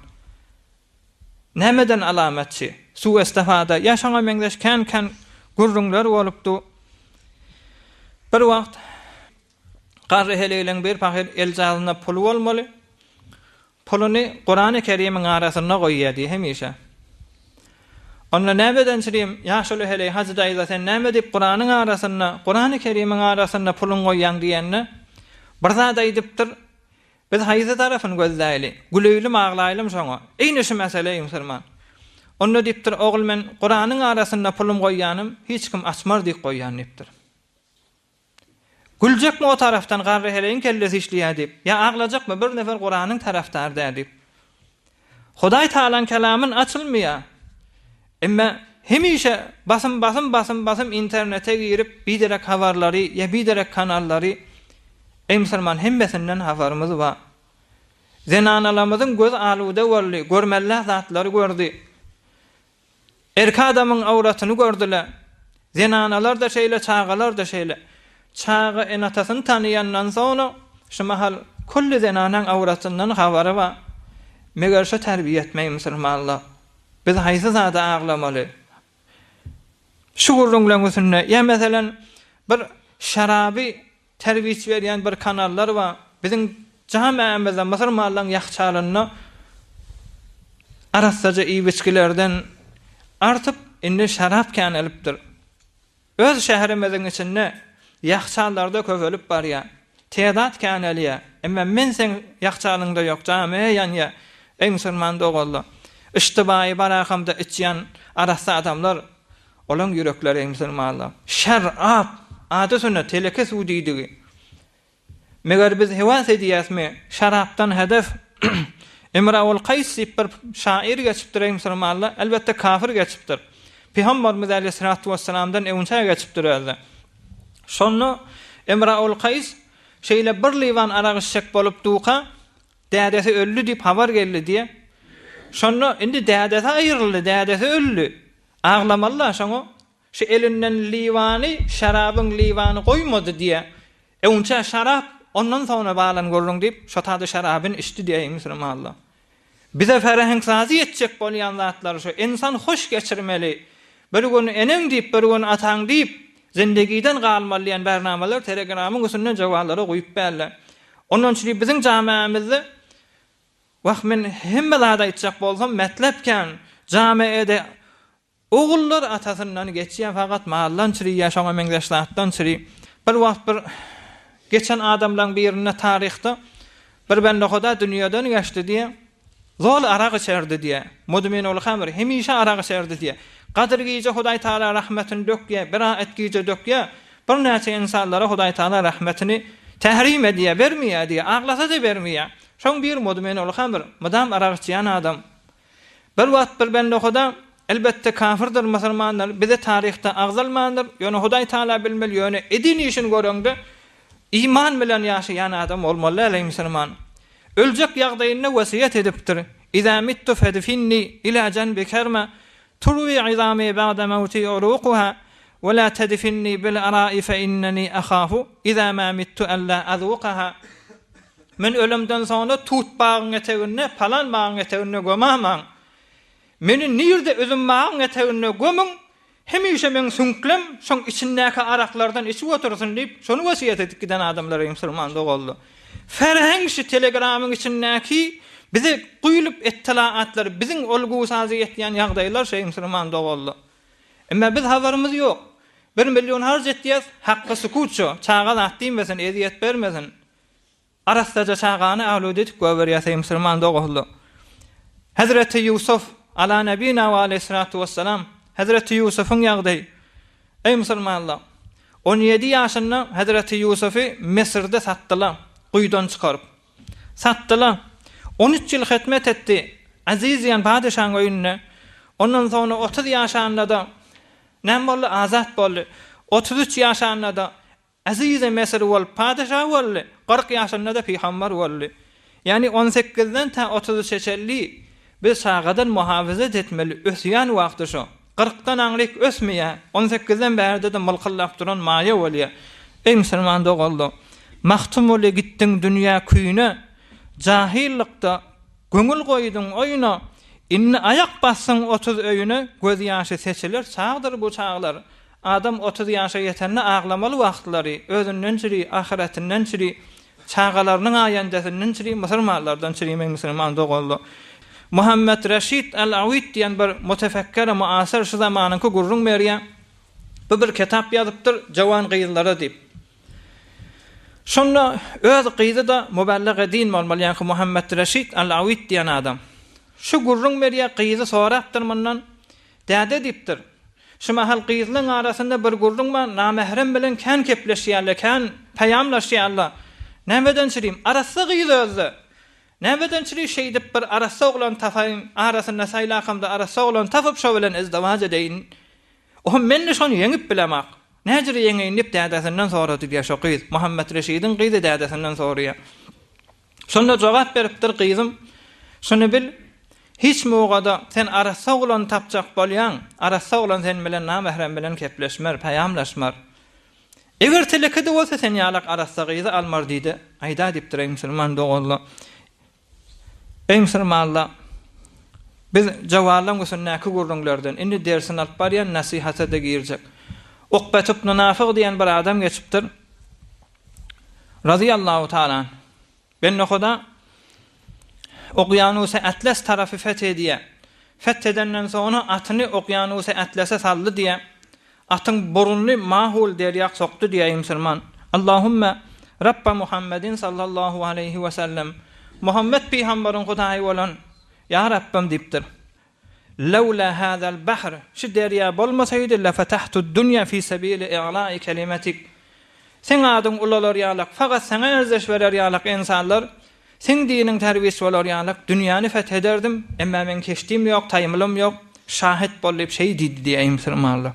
S2: Nämeden alamatçy? Suw-estafada ýa şoňa meňzeş kän-kän gürrüňler bolupdy. Bir wagt Garry heleýleň bir pahyr eljagazynda puly bolmaly. Puluny Kurany Kerimiň arasynda goýýar diý hemişe. Onda nämeden çyrim, ýaşuly heleý Hajy daýza sen näme diýip Kuranyň arasynda, Kurany Kerimiň arasynda puluň goýýaň diýende, bir zat aýdypdyr, Biz haýsy tarapyny gözläýli, güleýlim aglaýlym şoňa. Eýni şu mesele eý musulman. Onda diýipdir, ogul men Kuranyň arasynda pulum goýýanym hiç kim açmaz diýip goýýan diýipdir. Güljekmi o tarapdan garry heleýiň kellesi işleýär diýip, ýa aglajakmy bir nefer Kuranyň tarapdary däl diýip. Hudaý Tagalaň kelamyn açylmyýar. Emme hemişe basym basym basym basym internete girip biderek habarlary ýa biderek kanallary eý musulman hemmesinden habarymyz bar. Zenanalamyzyň gözi aluda boldy, görmeli zatlary gördi. Erkek adamyň awratyny gördüler. Zenanalar-da şeýle, çagalar-da şeýle. Çaga ene-atasyny tanaýandan soňra, şu mahal külli zenanaň awratyndan habary bar. Meger şu terbiýe etmeý musulmanlar. Biz haýsy zada aglamaly? Şu gürrüňleň üstünde, ýa meselen, bir şeraby Terbiç berýän bir kanallar bar. Biziň jamämizde musurmanlaryň ýahçalynda arassaja iýip-içgilerden artyp indi şarap känelipdir. Öz şäherimiziň içinde ýahçallarda köpelip barýar. Tedat känelýär. Emma men seň ýahçalyňda ýok, jame ýanýar. Eý musulman doganlar! Yştybaýy barakamda içýän arassa adamlar Olaň ýürekleri eý musulmanlar, şer-ap, ady üstünde teleke suw diýdigi. Meger biz hewas edýäsmi, şarapdan hedef? Imraul Kaýs diýip bir şaýyr geçipdir eý musulmanlar, elbetde kafir geçipdir. Pygamberimiz aleýhissalatu wessalamdan öňçä geçipdir özi. Şonda Imraul Kaýs şeýle bir liwan arak içjek bolup duka, dädesi öldi diýip habar geldi diýe. Şonda indi dädesi aýryldy, dädesi öldi. Aglamaly-da şoňa, şu elinden liwany, şerabyň liwany goýmady diýýä. Öňçä şarap, ondan soňra balan gürrüň diýip, şo tada şerabyn içdi diýýä musulmanlar. Bize fereheňsazy etjek bolýan zatlary şu, ynsan hoş geçirmeli, bir gün eneň diýip, bir gün ataň diýip, zindigiden galmaly diýen bernamalar telegramyň üstünden jowanlara guýup bärler. Ondan çüri biziň jamämizde Wah men hemme zady aýtjak bolsam metlep kän, jame-ede ogullar atasyndan geçýär fakat maldan çyry ýa şoňa meňzeş zatdan çyry. Bir wagt bir geçen adamlaň birinde taryhda bir bendehuda dünýeden geçdi diýe, zol arak içerdi diýe, mudminul hamr hemişe arak içerdi diýe. Gadyr gije Hudaý Taala rahmetini dökýär, biraet gije dökýär, birnäçe ynsanlara Hudaý Taala rahmetini tährim edýär, bermeýär diýe, aglasa-da bermeýär. Şoň bir mody men ol hamyr, mydam arak içýän adam. Bir wagt bir bende Huda, elbetde kafirdir musulmandyr, bize taryhda agzalmandyr, ýöne Hudaý Taala bilmeli, ýöne edin işini göreňde iman bilen ýaşaýan adam bolmaly däl eý musulman. Öljek ýagdaýynda wesýet edipdir, Iza mittu fedfinni ila janbi kerme, Turwi izami ba'de mewti urukuha, we la tedfinni bil ara'i fe inneni ahafu iza ma mittu en la azukaha. Men ölemden soňra tut bagyň eteginde, palan bagyň eteginde gömamaň. Meni nirde üzüm bagyň eteginde gömüň, hemişe meň süňklem şoň içindäki araklardan içip otursyn diýip, şony wesýet edip giden adamlar eý musulman doganlar. Ferheng şu telegramyň içindäki bize guýlup ettilaatlar, biziň ol gusazy ýetýän ýagdaýlar şeý musulman doganlar. Emma biz habarymyz ýok. Bir million harç etýäs, hakky sukut şo, çaga zat diýmesin, ezýet bermesin. Arassaja çagany awlud edip goýberýär eý musulman doganlar. Hezreti Ýusuf, ala nebina we aleýhissalatu wessalam, Hezreti Ýusufuň ýagdaýy. Eý musulmanlar! On ýedi ýaşynda Hezreti Ýusufy Müsürde satdylar, guýudan çykaryp. Satdylar. On üç ýyl hyzmat etdi Aziz diýen padyşaň öýünde. Ondan soňra 30 ýaşanda-da näme boldy? Azat boldy. 33 ýaşanda-da Aziz-i Mesir bolup padyşa boldy, 40 ýaşynda-da pygamber boldy. Ýagny on sekizden tä otuz üçe çenli biz çagadan muhafazat etmeli, ösýän wagty şo. Kyrkdan aňryk ösmeýär, on sekizden bärde-de mylkyldap duran maýa bolýar. Eý musulman doganlar! Magtymguly gitdiň dünýä küýüne, jahyllykda Göňül goýduň oýuna, Indi aýak bassyň 30 öýüne, Gözýaşy seçiler çagdyr bu çaglar. Adam 30 ýaşa ýetende aglamaly wagtlary, özünden çüri, ahyretinden çüri, çagalarynyň aýendesinden çüri, musulmanlardan çüri meň musulman doganlar. Muhammet Reşit Al-Awid diýen bir mutefekkeri muasyr şu zamanyňky gürrüň berýär. Bu bir kitap ýazypdyr, Jowan gyzlara diýip. Şonda öz gyzy-da mübellige din bolmaly, ýaňky Muhammet Reşit Al-Awid diýen adam. Şu gürrüň berýär, gyzy sorapdyr mundan, Däde diýipdir, şu mahal gyzlaň arasynda bir gürrüň bar, namährem bilen kän kepleşýärler, kän paýamlaşýarlar. Nämeden çürim, arassa gyz özde. Nämeden çüri şeýdip bir arassa oglan tapaýyn, arasynda saýlakamda arassa oglan tapyp şo bilen izdiwaç edeýin. Ohm men-de şony ýeňip bilemak. Näjüre ýeňeýin diýip dädesinden sorady diýýär şo gyz. Muhammet Reşidiň gyzy dädesinden soraýar. Şonda jogap beripdir, Gyzym, şuny bil, hiç mugada sen arassa oglan tapjak bolýaň, arassa oglan sen bilen namährem bilen kepleşmer, paýamlaşmar. Eger telekede bolsa sen ýalak arassa gyzy almar diýdi. Aýda diýipdir, eý musulman doganlar. Eý musulmanlar! Biz jowanlaň üstündäki gürrüňlerden indi dersini alyp barýan nasihata-da girjek. Ukbet ibn Nafyg diýen bir adam geçipdir. Razyýallahu taala anh. Bende Huda Oqýanusy Atlas tarapy feth edýär. Feth edenden soňra atyny Oqýanusy Atlasa saldy diýýär. Atyň burnuny Mahul derýa sokdy diýýär musulman. Allahümme Rabba Muhammedin sallallahu aleýhi we sellem. Muhammet pygambaryň Hudaýy bolan Ýa Rabbym diýipdir. Lewla hazal bahr, şu derýa bolmasaydy lefetahtud dunýa fi sebili i'la'i kelimetik. Seň adyň ulalar ýalak, fakat saňa erzeş berer ýalak ynsanlar, seň diniň terwis bolar ýalak dünýäni feth ederdim, emma meň keşdim ýok, taýmylym ýok, şahyt bol diýip şeý diýdi diýýär eý musulmanlar.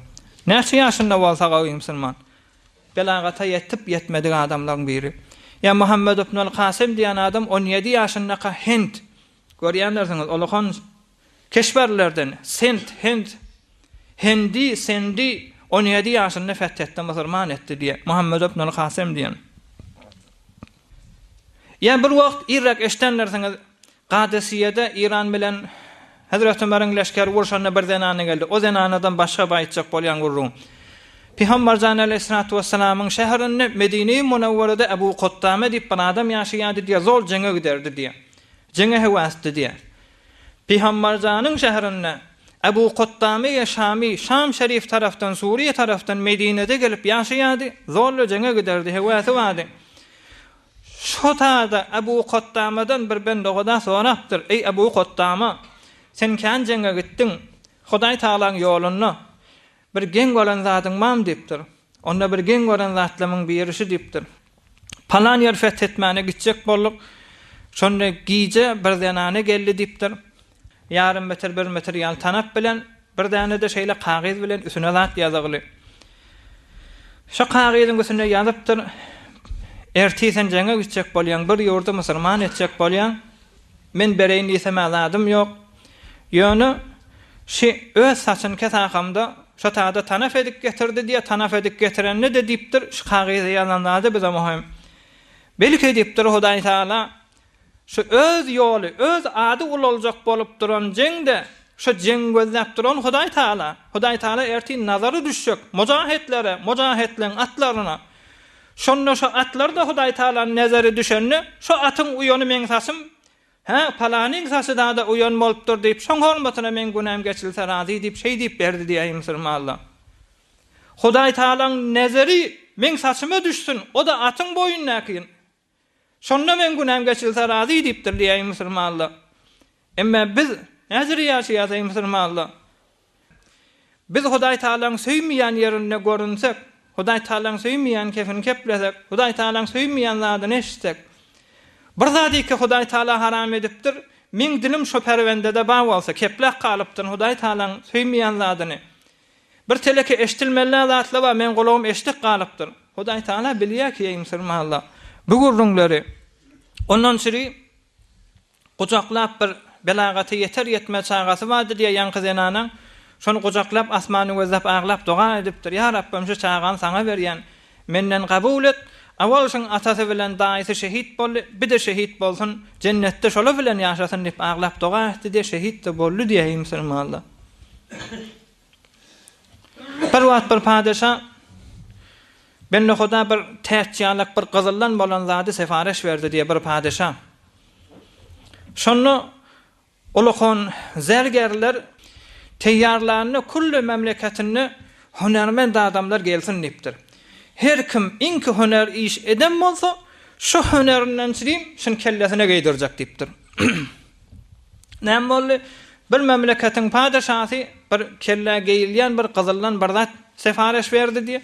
S2: Näçe ýaşynda bolsa gawy musulman. Belagata ýetip ýetmedik adamlaryň biri. Ýa Muhammed ibnul Kasym diýen adam 17 ýaşyndaka Hint, Görýändirsiňiz, ulakan keşberlerden Sent, Hend, Hendi, Sendi 17 ýaşynda feth etdi, musulman etdi diýýär. Muhammed ibn al-Kasym diýen. Ýa bir wagt irräk eşdendirsiňiz, Gadesiýede Eýran bilen Hezreti Ömeriň leşgeri urşanda bir zenana geldi. O zenanadan başga bir aýtjak bolýan gürrüň. Pygamberjan aleýhissalatu wessalamyň şäherinde Medine-i Munawwarada Ebu Kuddame diýip bir adam ýaşaýardy diýýär, zol jeňe giderdi diýýär. Jeňe höwesdi diýýär. Pygamberjanyň şäherinde Ebu Kuddame Şamy Şam şerif tarapdan, Suriýe tarapdan Medinede gelip ýaşaýardy, zorla jeňe giderdi, höwesi bardy. Şo taýda Ebu Kuddamadan bir bende Huda sorapdyr, Eý Ebu Kuddama, sen kän jeňe gitdiň, Hudaý Tagalaň ýolunda bir geň gören zadyň barmy diýipdir. Onda bir geň gören zatlarymyň biri şu diýipdir. Palan ýer feth etmäne gitjek bolduk. Şonda gije bir zenana geldi diýipdir. Ýarym metr, bir metr ýaly tanap bilen, bir däne-de şeýle kagyz bilen üstüne zat ýazygly. Şo kagyzyň üstünde ýazypdyr, Ertir sen jeňe gitjek bolýaň, bir ýurdy musulman etjek bolýaň. Men bereýin diýsem-ä zadym ýok. Ýöne, şi öz saçyny kes akamda, şo tada tanap edip getirdi diýýär, tanap edip getirende-de diýipdir, şu kagyza ýazan zady bize möhüm. Belki diýipdir, Hudaý Tagala şu öz ýoly, öz ady ulaljak bolup duran jeňde, şo jeňi gözläp duran Hudaý Tagala, Hudaý Tagala ertir nazary düşjek mujahitlere, mujahitleriň atlaryna, Şonda şo atlar-da Hudaý Tagalanyň nezeri düşende, şo atyň uýany meň saçym, hä, palanyň saçy da-da uýan bolupdyr diýip, şoň hormatyna meň günäm geçilse razy diýip, şeý diýip berdi diýýär musulmanlar. Hudaý Tagalaň nezeri meň saçyma düşsün, o-da atyň boýundaky. Şonda meň günäm geçilse razy diýipdir diýýär musulmanlar. Emma biz näjüri ýaşaýas eý musulmanlar? Biz Hudaý Tagalaň söýmeýän ýerinde görünsek, Hudaý Tagalaň söýmeýän kepini keplesek, Hudaý Tagalaň söýmeýän zadyny eşitsek, bir zady ki Hudaý Tagala haram edipdir, meň dilim şo perwendede bar bolsa, kepläp galypdyryn Hudaý Tagalaň söýmeýän zadyny. Bir teleke eşdilmeli zatlar bar, meň gulagym eşdip galypdyr. Hudaý Tagala bilýär ki, eý musulmanlar, bu gürrüňleri. Ondan çüri Gujaklap bir belagata ýeter-ýetmez çagasy bardy diýýär ýaňky zenanaň. Şony gujaklap asmany gözläp aglap doga edipdir, Ýa Rabbym şu çagany saňa berýän. Menden kabul et. Awal şuň atasy bilen daýysy şehit boldy, bir-de şehit bolsun, jennetde şolar bilen ýaşasyn diýip aglap doga etdi diýýär, şehit-de boldy diýýär eý musulmanlar. Bir wagt bir padeşa Bende Huda bir täç ýalak bir gyzyldan bolan zady sefareş berdi diýýär bir padeşa. Şonda ulakan zergärler teýýarlanda külli memleketinde hünärment adamlar gelsin diýipdir. Her kim iňki hünär iş eden bolsa, şu hünärinden çirim şuny kellesine geýdirjek diýipdir. Näme boldy? Bir memleketiň padeşasy bir kellä geýilýän bir gyzyldan bir zat sefareş berdi diýip,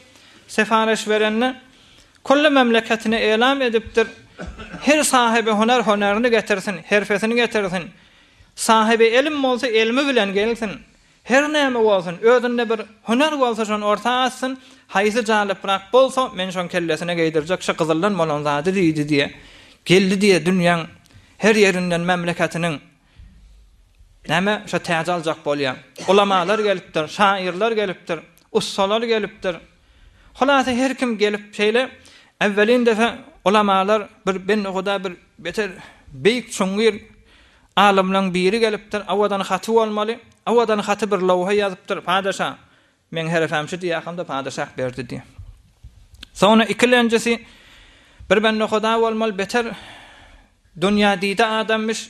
S2: sefareş berende Külli memleketine elam edipdir, Her sahyby hüner hünerini getirsin, herfesini getirsin. Sahyby elm bolsa elmi bilen gelsin. Her näme bolsun, özünde bir hüner bolsa şony orta atsyn, haýsy jalyprak bolsa, men şoň kellesine geýdirjek şu gyzyldan bolan zady diýdi diýe. Geldi diýe dünýäň her ýerinden memleketiniň näme şo täji aljak bolýa. Ulamalar gelipdir, şaýyrlar gelipdir, ussalar gelipdir. Hulasa her kim gelip şeýle äwwelin defe ulamalar bir bende huda bir beter beýik çuňňur alymlaň biri gelipdir owadan haty bolmaly owadan haty bir lowha ýazypdyr padeşa meň herefem şu diýýäkamda padeşah berdi diýýär. Soňra ikilenjisi bir bende huda bolmaly beter dünýä dide adammyş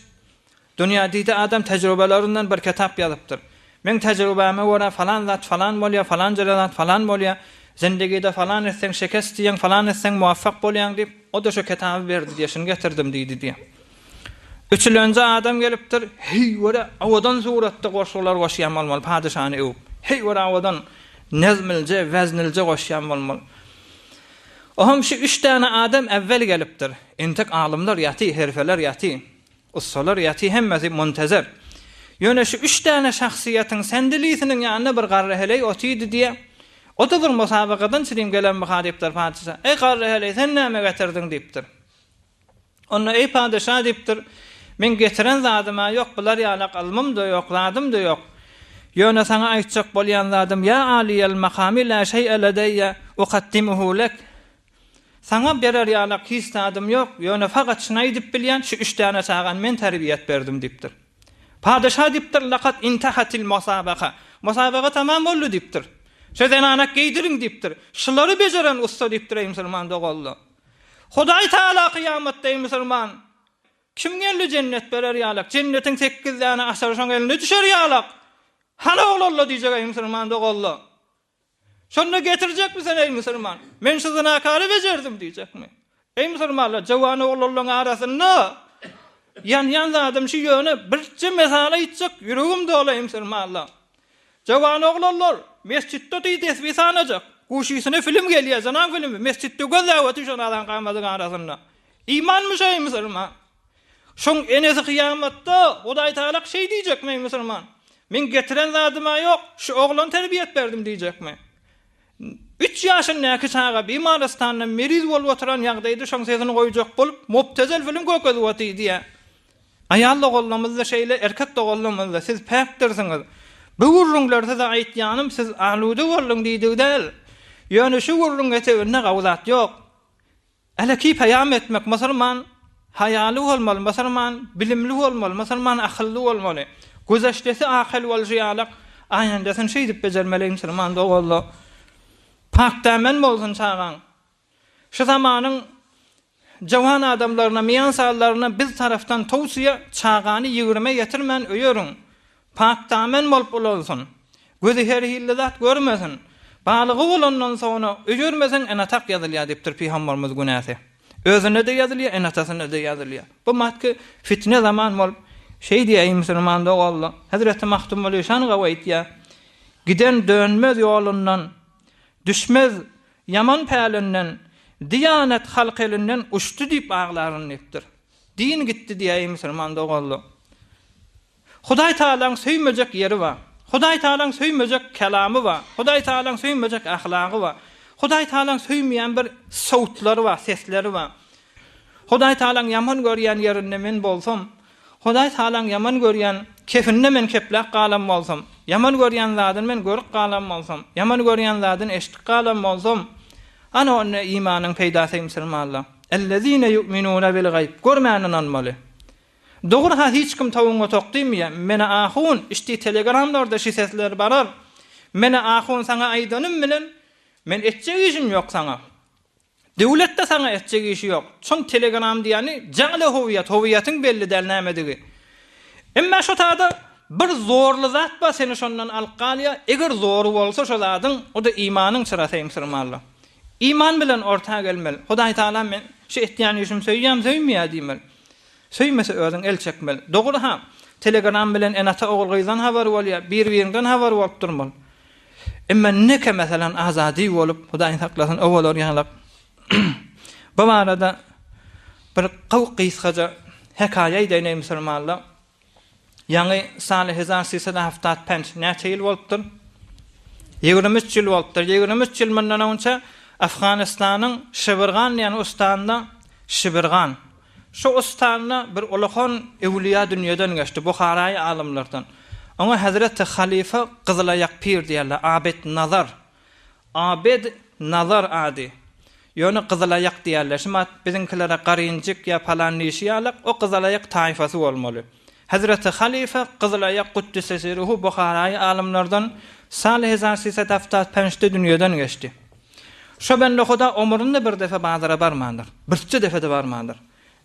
S2: Dünýä dide adam tejribelerinden bir kitap ýazypdyr. Meň tejribäme görä falan zat falan bolýar, falan jere zat falan bolýar. Zindigide falan etseň şekest diýýäň, falan etseň muwaffak bolýaň diýip, o-da şo kitaby berdi diýýär, şuny getirdim diýdi diýýär. Üçülenji adam gelipdir, heý görä owadan suratda goşgular goşýan bolmaly padyşany öwüp. Heý görä owadan nezmilje, weznilje goşýan bolmaly. Ohm şu üç däne adam äwwel gelipdir. Entek alymlar ýaty, herfeler ýaty. Ussalar ýaty hemmesi muntezer. Ýöne şu üç däne şahsyýetiň sendilisiniň ýanynda bir garry heleý otydy diýýä. O-da bir musabakadan çirim gelenmika diýipdir patyşa. Eý garry heleý sen näme getirdiň diýipdir. Onda eý patyşa diýipdir, meň getiren zadym-a ýok, bular ýalak ylmym-da ýok, zadym-da ýok. Ýöne saňa aýtjak bolýan zadym ýa aliýel makamy lä şeý'e ledeýe ukaddimuhu lek. Saňa berer ýalak hiç zadym ýok, ýöne fakat şuny aýdyp bilýän, şu üç däne çagany men terbiýet berdim diýipdir. Padyşa diýipdir, Lakat intahatil musabaka. Musabaga tamam boldy diýipdir. Şu zenanak geýdiriň diýipdir. Şulary bejeren ussa diýipdir eý musulman doganlar. Hudaý Tagala kyýamatda eý musulman, kim geldi jennet berer ýalak, jennetiň sekiz däne açary şoň eline düşer ýalak. Hany oglanlar diýjek eý musulman doganlar. Şonda getirjekmi sen eý musulman? Men şu zynakary bejerdim diýjekmi? Eý musulmanlar, jowan oglanlaryň arasynda ýanýan zadym şu ýöne birje mesal aýtjak ýüregim doly eý musulmanlar. Jowan oglanlar mesjitde otyr tesbi sanajak. Guşysyna film gelýär, zyna filmi. Mesjitde gözläp otyr şo nazan kamadyň arasynda. Imanmy şu eý musulman? Şoň enesi kyýamatda Hudaý Tagalak şeý diýjekmi eý musulman? Meň getiren zadym-a ýok, şu oglan terbiýet berdim diýjekmi? Üç ýaşyndaky çaga bimarystanda meriz bolup oturan ýagdaýda şoň sesini goýjak bolup, mubtezel film görkezip otyr diýýär. Aýal doganlarymyz-da şeýle, erkek doganlarymyz-da, siz päkdirsiňiz. Bu gürrüňleri size aýtýanym, siz aluda bolduň diýdigi däl. Ýöne şu gürrüň eteginde gawy zat ýok. Äleki peýam etmek musulman haýaly bolmaly, musulman bilimli bolmaly, musulman akylly bolmaly. Güzeşdesi akyl bolşy ýalak, aýendesini şeýdip bejermeli musulman doganlar. Pakdämen bolsun çagaň. Şu zamanyň jawan adamlaryna, miýansallaryna biz tarapdan towsiýe çagany ýigrime ýetirmän öýeriň. Pakdamen bolup ulalsyn. Gözi her hilli zat görmesin. Balygy bolandan soňra öýermeseň ene-atak ýazylýar diýipdir pygamberimiz günäsi. Özüne-de ýazylýar, ene-atasyna-da ýazylýar. Bu matky fitne zaman bolup. Şeý diýýär, eý musulman doganlar, Hezreti Magtymguly şan gawy aýtýar, Giden dönmez ýolundan, düşmez ýaman pälinden, diýanet halk elinden uçdy diýip aglaryn diýipdir. Din gitdi diýýär, eý musulman doganlar. Hudaý Tagalaň söýmejek ýeri bar. Hudaý Tagalaň söýmejek kelamy bar. Hudaý Tagalaň söýmejek ahlagy bar. Hudaý Tagalaň söýmeýän bir sowtlary bar, sesleri bar. Hudaý Tagalaň ýaman görýän ýerinde men bolsam, Hudaý Tagalaň ýaman görýän kefinde men kepläp galan bolsam, ýaman görýän zadyny men görüp galan bolsam, ýaman görýän zadyny eşidip galan bolsam, ana onda imanyň peýdasy eý musulmanlar. Ellezine ýu'minune bil gaýb, görmän ynanmaly. Dogry ha hiç kim towuňa tok diýmeýä menä ahun işdi telegramlarda şi sesler barar menä ahun saňa aýdanym bilen men etjek işim ýok saňa döwletde saňa etjek işi ýok şoň telegram diýýäni jaňly howiýat howiýatyň belli däl nämedigi emma şo tada bir zorly zat bar seni şondan alyp galýa eger zory bolsa şo zadyň o-da imanyň çyrasy musurmanlar iman bilen orta gelmeli hudaý tagala men şu etýän işim söýýäm söýmeýä diýmeli Söýmese özüň el çekmeli. Dogry ha, telegram bilen ene-ata ogul-gyzdan habar bolýar, bir-biriňden habar bolup durmaly. Emma neke meselem Azady bolup, Hudaý saklasyn owalar ýalak. Bu barada bir gowy gysgaja hekaýa aýdaýyn eý musulmanlar. Ýaňy saly hezar sisada haftat penç näçe ýyl bolupdyr? 23 ýyl bolupdyr. 23 ýyl mundan öňçe Afganystanyň Şibirgan diýen ustanynda Şibirgan. Şu ustana bir ulakan öwlüýä dünýeden geçdi, buharaýy alymlardan. Oňa hezreti halyfa Gyzylaýak pir diýerler, Abed Nazar. Abed Nazar ady. Ýöne Gyzylaýak diýerler. Şumat biziňkilere Garynjyk ýa palan diýşi ýalak, o Gyzylaýak taýfasy bolmaly. Hezreti halyfa Gyzylaýak Kuddisesiruhu buharaýy alymlardan saly hezar sisat haftat pençde dünýeden geçdi. Şo bende Huda omründe bir depe bazara barmandyr. Birçe depe-de barmandyr.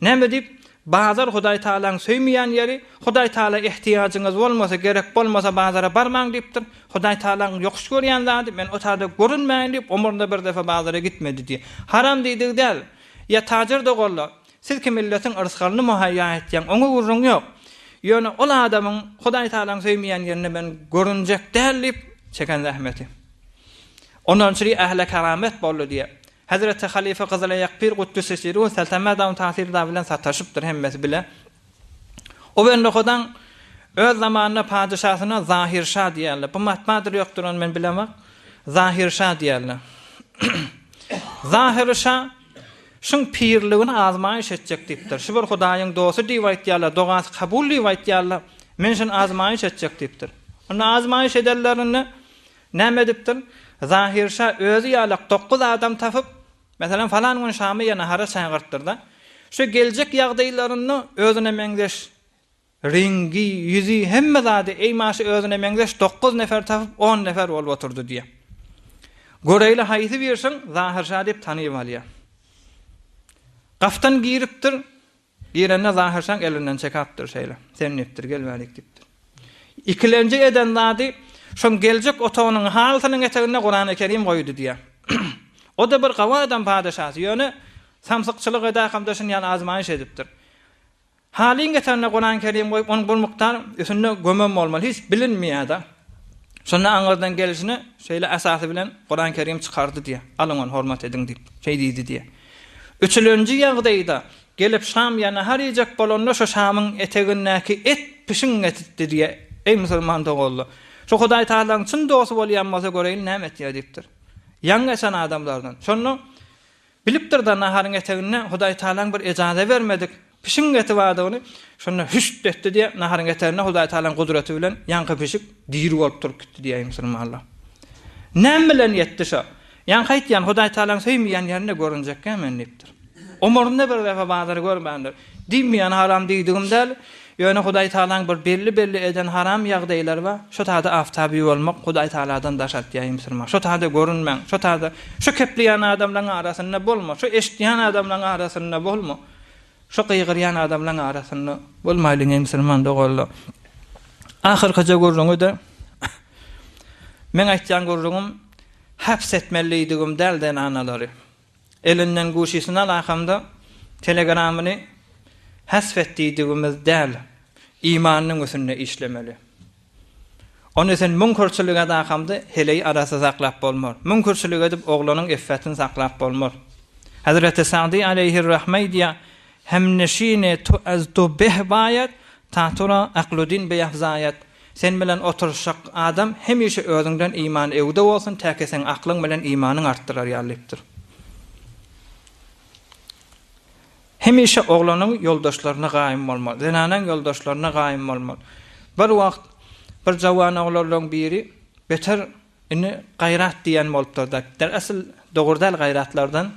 S2: Näme diýip, bazar Hudaý Tagalaň söýmeýän ýeri, Hudaý Tagala ehtiýajyňyz bolmasa, gerek bolmasa bazara barmaň diýipdir. Hudaý Tagalaň ýokuş görýän zady, men o taýda görünmäýin diýip, omründe bir depe bazara gitmedi diýýär. Haram diýdigi däl. Ýa tajir doganlar, siz ki milletiň yrsgalyny muhaýýa etýäň, oňa gürrüň ýok. Ýöne ol adamyň Hudaý Tagalaň söýmeýän ýerinde men görünjek däl diýip, çeken zähmeti. Ondan çüri ähle keramet boldy diýýär. Hezreti halyfa Gyzylaýak pir Kuddüsi siruhu Seltemä dagyň Tasir dagy bilen sataşypdyr hemmesi bile. O bende Hudaň öz zamanynda padyşasyna Zahir şa diýýärler. Bu matmadyr ýokdur ony men bilemok. Zahir şa diýýärler. Zahir şa şuň pirligini azmaýyş etjek diýipdir. Şu bir Hudaýyň dosty diýip aýtýarlar, dogasy kabul diýip aýtýarlar. Men şuny azmaýyş etjek diýipdir. Onda azmaýyş edenlerinde Näme edipdir? Zahir şa özi ýalak dokguz adam tapyp, meselem, falan gün şamy ýa nahara çagyrtdyr-da. Şu geljek ýagdaýlarynda özüne meňzeş reňgi, ýüzi, hemme zady, eýmaşy özüne meňzeş dokguz nefer tapyp, on nefer bolup oturdy diýýär. Göreýli haýsy birşiň Zahir şa diýip tanyp alýar. Gapdan giripdir. Girende Zahir şaň elinden çekapdyr şeýle. Sen diýipdir, gel bärik diýipdir. Ikilenji eden zady, şoň geljek otagynyň halysynyň eteginde Kurany Kerim goýdy diýýär. O-da bir gawy adam padyşasy, ýöne samsykçylyk edäkamda şuny ýaly azmaýyş edipdir. Halyň eteginde Kurany Kerim goýup, onuň bir mukdar üstünde gömem bolmaly, hiç bilinmeýär-de. Şonda aňyrdan gelşine şeýle esasy bilen Kurany Kerim çykardy diýýär. Alyň ony, hormat ediň diýip, şeý diýdi diýýär. Üçülenji ýagdaýda, gelip şam ýa nahar iýjek bolanda şo şamyň etegindäki et pişiň getitdi diýýär. Eý musulman doganlar! Şu Hudaý Tagalaň çyn dosty bolýan bolsa göreýin näme etýär diýipdir. Ýaňy geçen adamlardan. Şonda bilipdir-de naharyň eteginde Hudaý Tagalaň bir ejaza bermedik Pişigiň eti bardygyny şonda hüşt etdi diýýär, naharyň eteginde Hudaý Tagalaň gudraty bilen ýaňky pişik diri bolup turup gitdi diýýär musulmanlar. Näme bilen ýetdi şo? Ýaňky aýtýan Hudaý Tagalaň söýmeýän ýerinde görünjekkä men diýipdir. Omurynda bir defa bazary görmändir. Diýmeýän haram diýdigim däl, ýöne Hudaý Tagalaň bir belli-belli eden haram ýagdaýlary bar, şo tada aftaby bolmak Hudaý Tagaladan daş atýar musulman. Şo tada görünmäň, şo tada şo kepleýän adamlaň arasynda bolma, şo eşitýän adamlaň arasynda bolma. Şu gygyrýan adamlaň arasynda bolmaýlyň eý musulman doganlar. Ahyrkyja gürrüňi-de meň aýtýan gürrüňim haps etmeli diýdigim däl zenanalary. Elinden guşysyny alakamda telegramyny hasf et diýdigimiz däl. Imanynyň üstünde işlemeli. Ony sen müňkürçilik edakamda heleýi arassa saklap bolmar. Müňkürçilik edip oglanyň iffetini saklap bolmar. Hezreti Sagdy aleýhirrahme aýdýar, Hemneşini tu ez tu beh baýat, ta tura akludin beýafzaýat. Sen bilen oturyşjak adam hemişe özüňden imany öwde bolsun, täki seň aklyň bilen imanyň artdyrar ýaly diýipdir. Hemişe oglanyň ýoldaşlaryna gaýym bolmaly, zenanaň ýoldaşlaryna gaýym bolmaly. Bir wagt bir jawan oglanlaryň biri beter indi gaýrat diýen bolupdyr-da, der asyl dogry däl gaýratlardan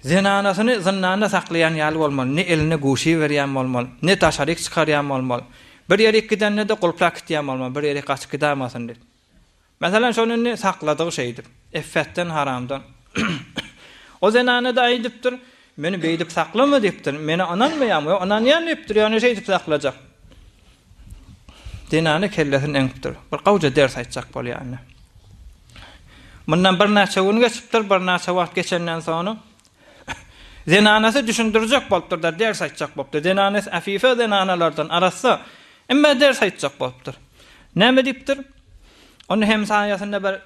S2: zenanasyny zyndanda saklaýan ýaly bolmaly, ne eline guşy berýän bolmaly, ne daşaryk çykarýan bolmaly. Bir ýerik gidende-de gulplap gitýän bolmaly, bir ýerik gaçyp gidäýmesin diýip. Meselem, şony indi sakladygy şeýdip, effetden, haramdan. O zenana-da aýdypdyr, Meni beýdip saklama diýipdir. Meni ynanmaýaňmy? Ýok, ynanýan diýipdir, ýöne şeýdip saklajak. Zenana kellesini eňipdir. Bir gowja ders aýtjak bolýar indi. Mundan birnäçe gün geçipdir, birnäçe wagt geçenden soňra zenanasy düşündirjek bolupdyr-da, ders aýtjak bolupdyr. Zenanasy afife zenanalardan, arassa. Emma ders aýtjak bolupdyr. Näme diýipdir? Onda hemsaýasynda bir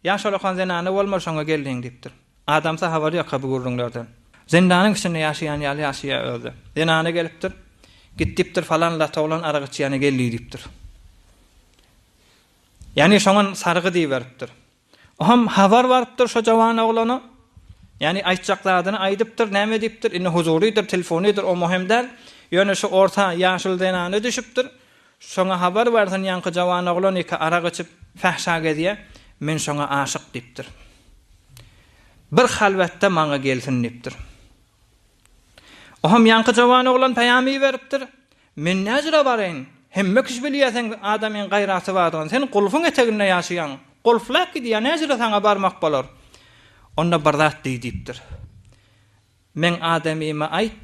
S2: ýaş olakan zenana bolmaly, şoňa geldiň diýipdir. Adamsy habary ýok-a bu gürrüňlerden. Zindanyň içinde ýaşaýan ýaly ýaşaýar özi. Zenana gelipdir. Git diýipdir, falan lat oglan arak içýäne geldi diýipdir. Ýagny şoňa sargy diýiberipdir. Oham habar barypdyr şo jawan oglana. Ýagny aýtjak zadyny aýdypdyr, näme diýipdir, indi huzurydyr, telefonydyr, o möhüm däl. Ýöne şu orta ýaşuly zenana düşüpdir. Şoňa habar barsyn, ýaňky jawan oglan ýeke arak içip, fähşa gezýä, men şoňa aşyk diýipdir. Bir halwetde maňa gelsin diýipdir. Oham ýaňky jawan oglan peýam iberipdir. Men näjüre baraýyn? Hemme kişi bilýär seň adamyň gaýraty bardygyny. Sen gulfuň eteginde ýaşaýaň. Gulflap gidýär, näjüre saňa barmak bolar? Onda bir zat diý diýipdir. Meň adamyma aýt,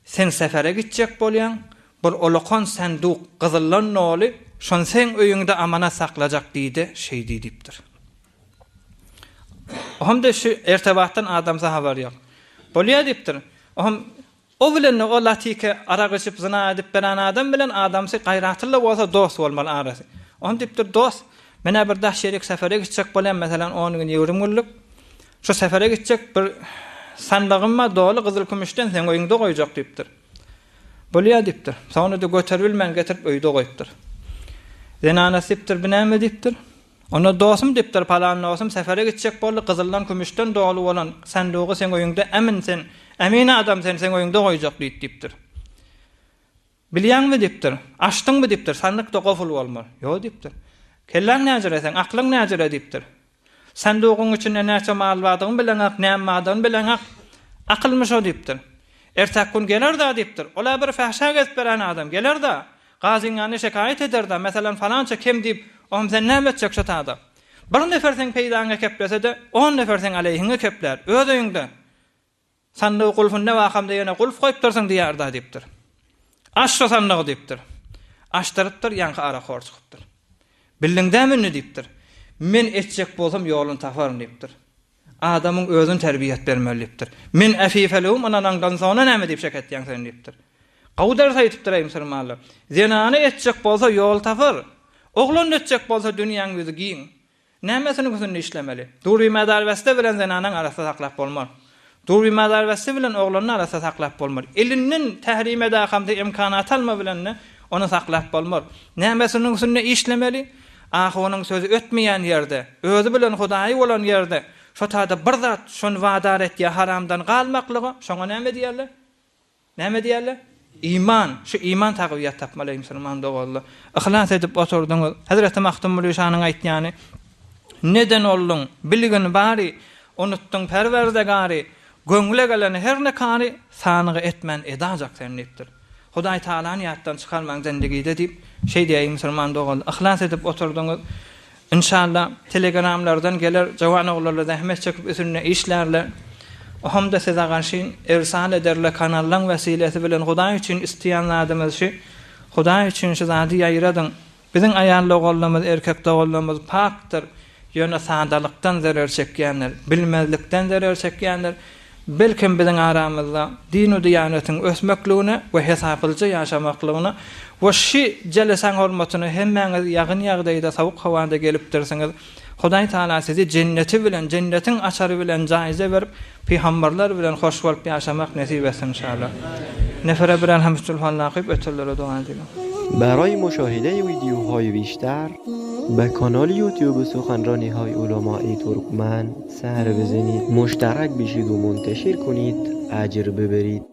S2: sen sefere gitjek bolýaň, bir ulakan sanduk gyzyldan doly, şony seň öýüňde amanat saklajak diý-de, şeý diý diýipdir. Ohm-da şu ertebatdan adamsy habary ýok. Bolýa diýipdir. Ohm o bilen-de o latike arak içip zyna edip beren adam bilen adamsy gaýratylla bolsa dost bolmaly arasy. Ohm diýipdir, dost, men-ä bir daş ýerik sefere gitjek bolýan, meselem on gün ýigrimi günlük. Şu sefere gitjek bir sandygym bar doly gyzyl-kümüşden seň öýüňde goýjak diýipdir. Bolýa diýipdir. Soňra-da göteribilmän getirip öýde goýupdyr. Zenanasy diýipdir, bu näme diýipdir. Onda dostum diýipdir, palan dostum sefere gitjek boldy, gyzyldan, kümüşden doly bolan sandugy seň öýüňde ämin sen, ämin adam sen, seň öýüňde goýjak diýdi diýipdir. Bilýäňmi diýipdir, açdyňmy diýipdir, sandykda goful bolmaly. Ýok diýipdir. Kelläň näjüre seň, aklyň näjüre diýipdir. Sandugyň içinde näçe mal bardygyny bileňok, näme bardygyny bileňok. Akylmy şo diýipdir. Ertäki gün geler-dä diýipdir. Ol-a bir fähşä gezip beren adam, geler-dä. Gazyň ýanyna şekaýat eder-dä, meselem, falança kem diýip, oňam sen näme etjek şo tada? Bir nefer seň peýdaňa keplese-de, on nefer seň aleýhiňe keplär. Öz öýüňde. Sandygy gulfunda wakamda ýene gulf goýupdyrsyň diýer-dä diýipdir. Aç şo sandygy diýipdir. Açdyrypdyr, ýaňky arakhor çykypdyr. Bildiň-dämi indi diýipdir. Men etjek bolsam ýoluny taparyn diýipdir. Adamyň özüni terbiýe bermeli diýipdir. Men äfifeligim ynanaňdan soňra näme diýip şek etýäň sen diýipdir. Gowy ders aýdypdyr eý musulmanlar. Zenany etjek bolsa ýol tapar. Oglan etjek bolsa dünýäň ýüzi giň. Nämesiniň üstünde işlemeli? Dury madarbeste bilen zenanyň arasy saklap bolmaz. Dury madarbeste bilen oglanyň arasy saklap bolmaz. Elinden tährime dakamda imkanat alma bilen-de ony saklap bolmaz. Nämesiniň üstünde işlemeli? Ahunyň sözi ötmeýän ýerde, özi bilen Hudaýy bolan ýerde, şo tada bir zat şony wadar etýär haramdan galmaklyga, şoňa näme diýerler? Näme diýerler? Iman. Şu iman tagwiýat tapmaly eý musulman doganlar. Yhlas edip oturdyňyz. Hezreti Magtymguly şanyň aýtýany, Neden olduň, bilgin bary, Unutdyň Perwerdegary, Göňle gelen her ne kary, Sanygy etmän edajak sen diýipdir. Hudaý Tagalany ýatdan çykarmaň zendigide diýip, şeý diýýär eý musulman doganlar. Yhlas edip oturdyňyz. Inşallah telegramlardan geler jawan oglanlar zähmet çekip üsünde işlärler. Oham-da size garşyn irsal ederler kanallaň wesilesi bilen Hudaý üçin isleýän zadymyz şü Hudaý üçin şu zady ýaýradyň. Biziň aýal doganlarymyz erkek doganlarymyz pakdyr ýöne sadalykdan zerer çekýänler bilmezlikden zerer çekýänler. Belkem biziň aramyzda din-u-diýanetiň ösmekligine we hesaplyja ýaşamaklygyna we şi jelesäň hormatyna hemmäňiz ýagyn ýagdaýda sowuk howada gelipdirsiňiz. Hudaý Taala sizi jenneti bilen, jennetiň açary bilen jaýza berip, pygamberler bilen hoş bolup ýaşamak nesip etsin inşallah. Nefere bir Elhamdülhalla okyp ötenlere doga edeliň.
S3: برای مشاهده ویدیوهای بیشتر به کانال یوتیوب سخنرانی های علمای ترکمن سر بزنید مشترک بشید و منتشر کنید اجر ببرید.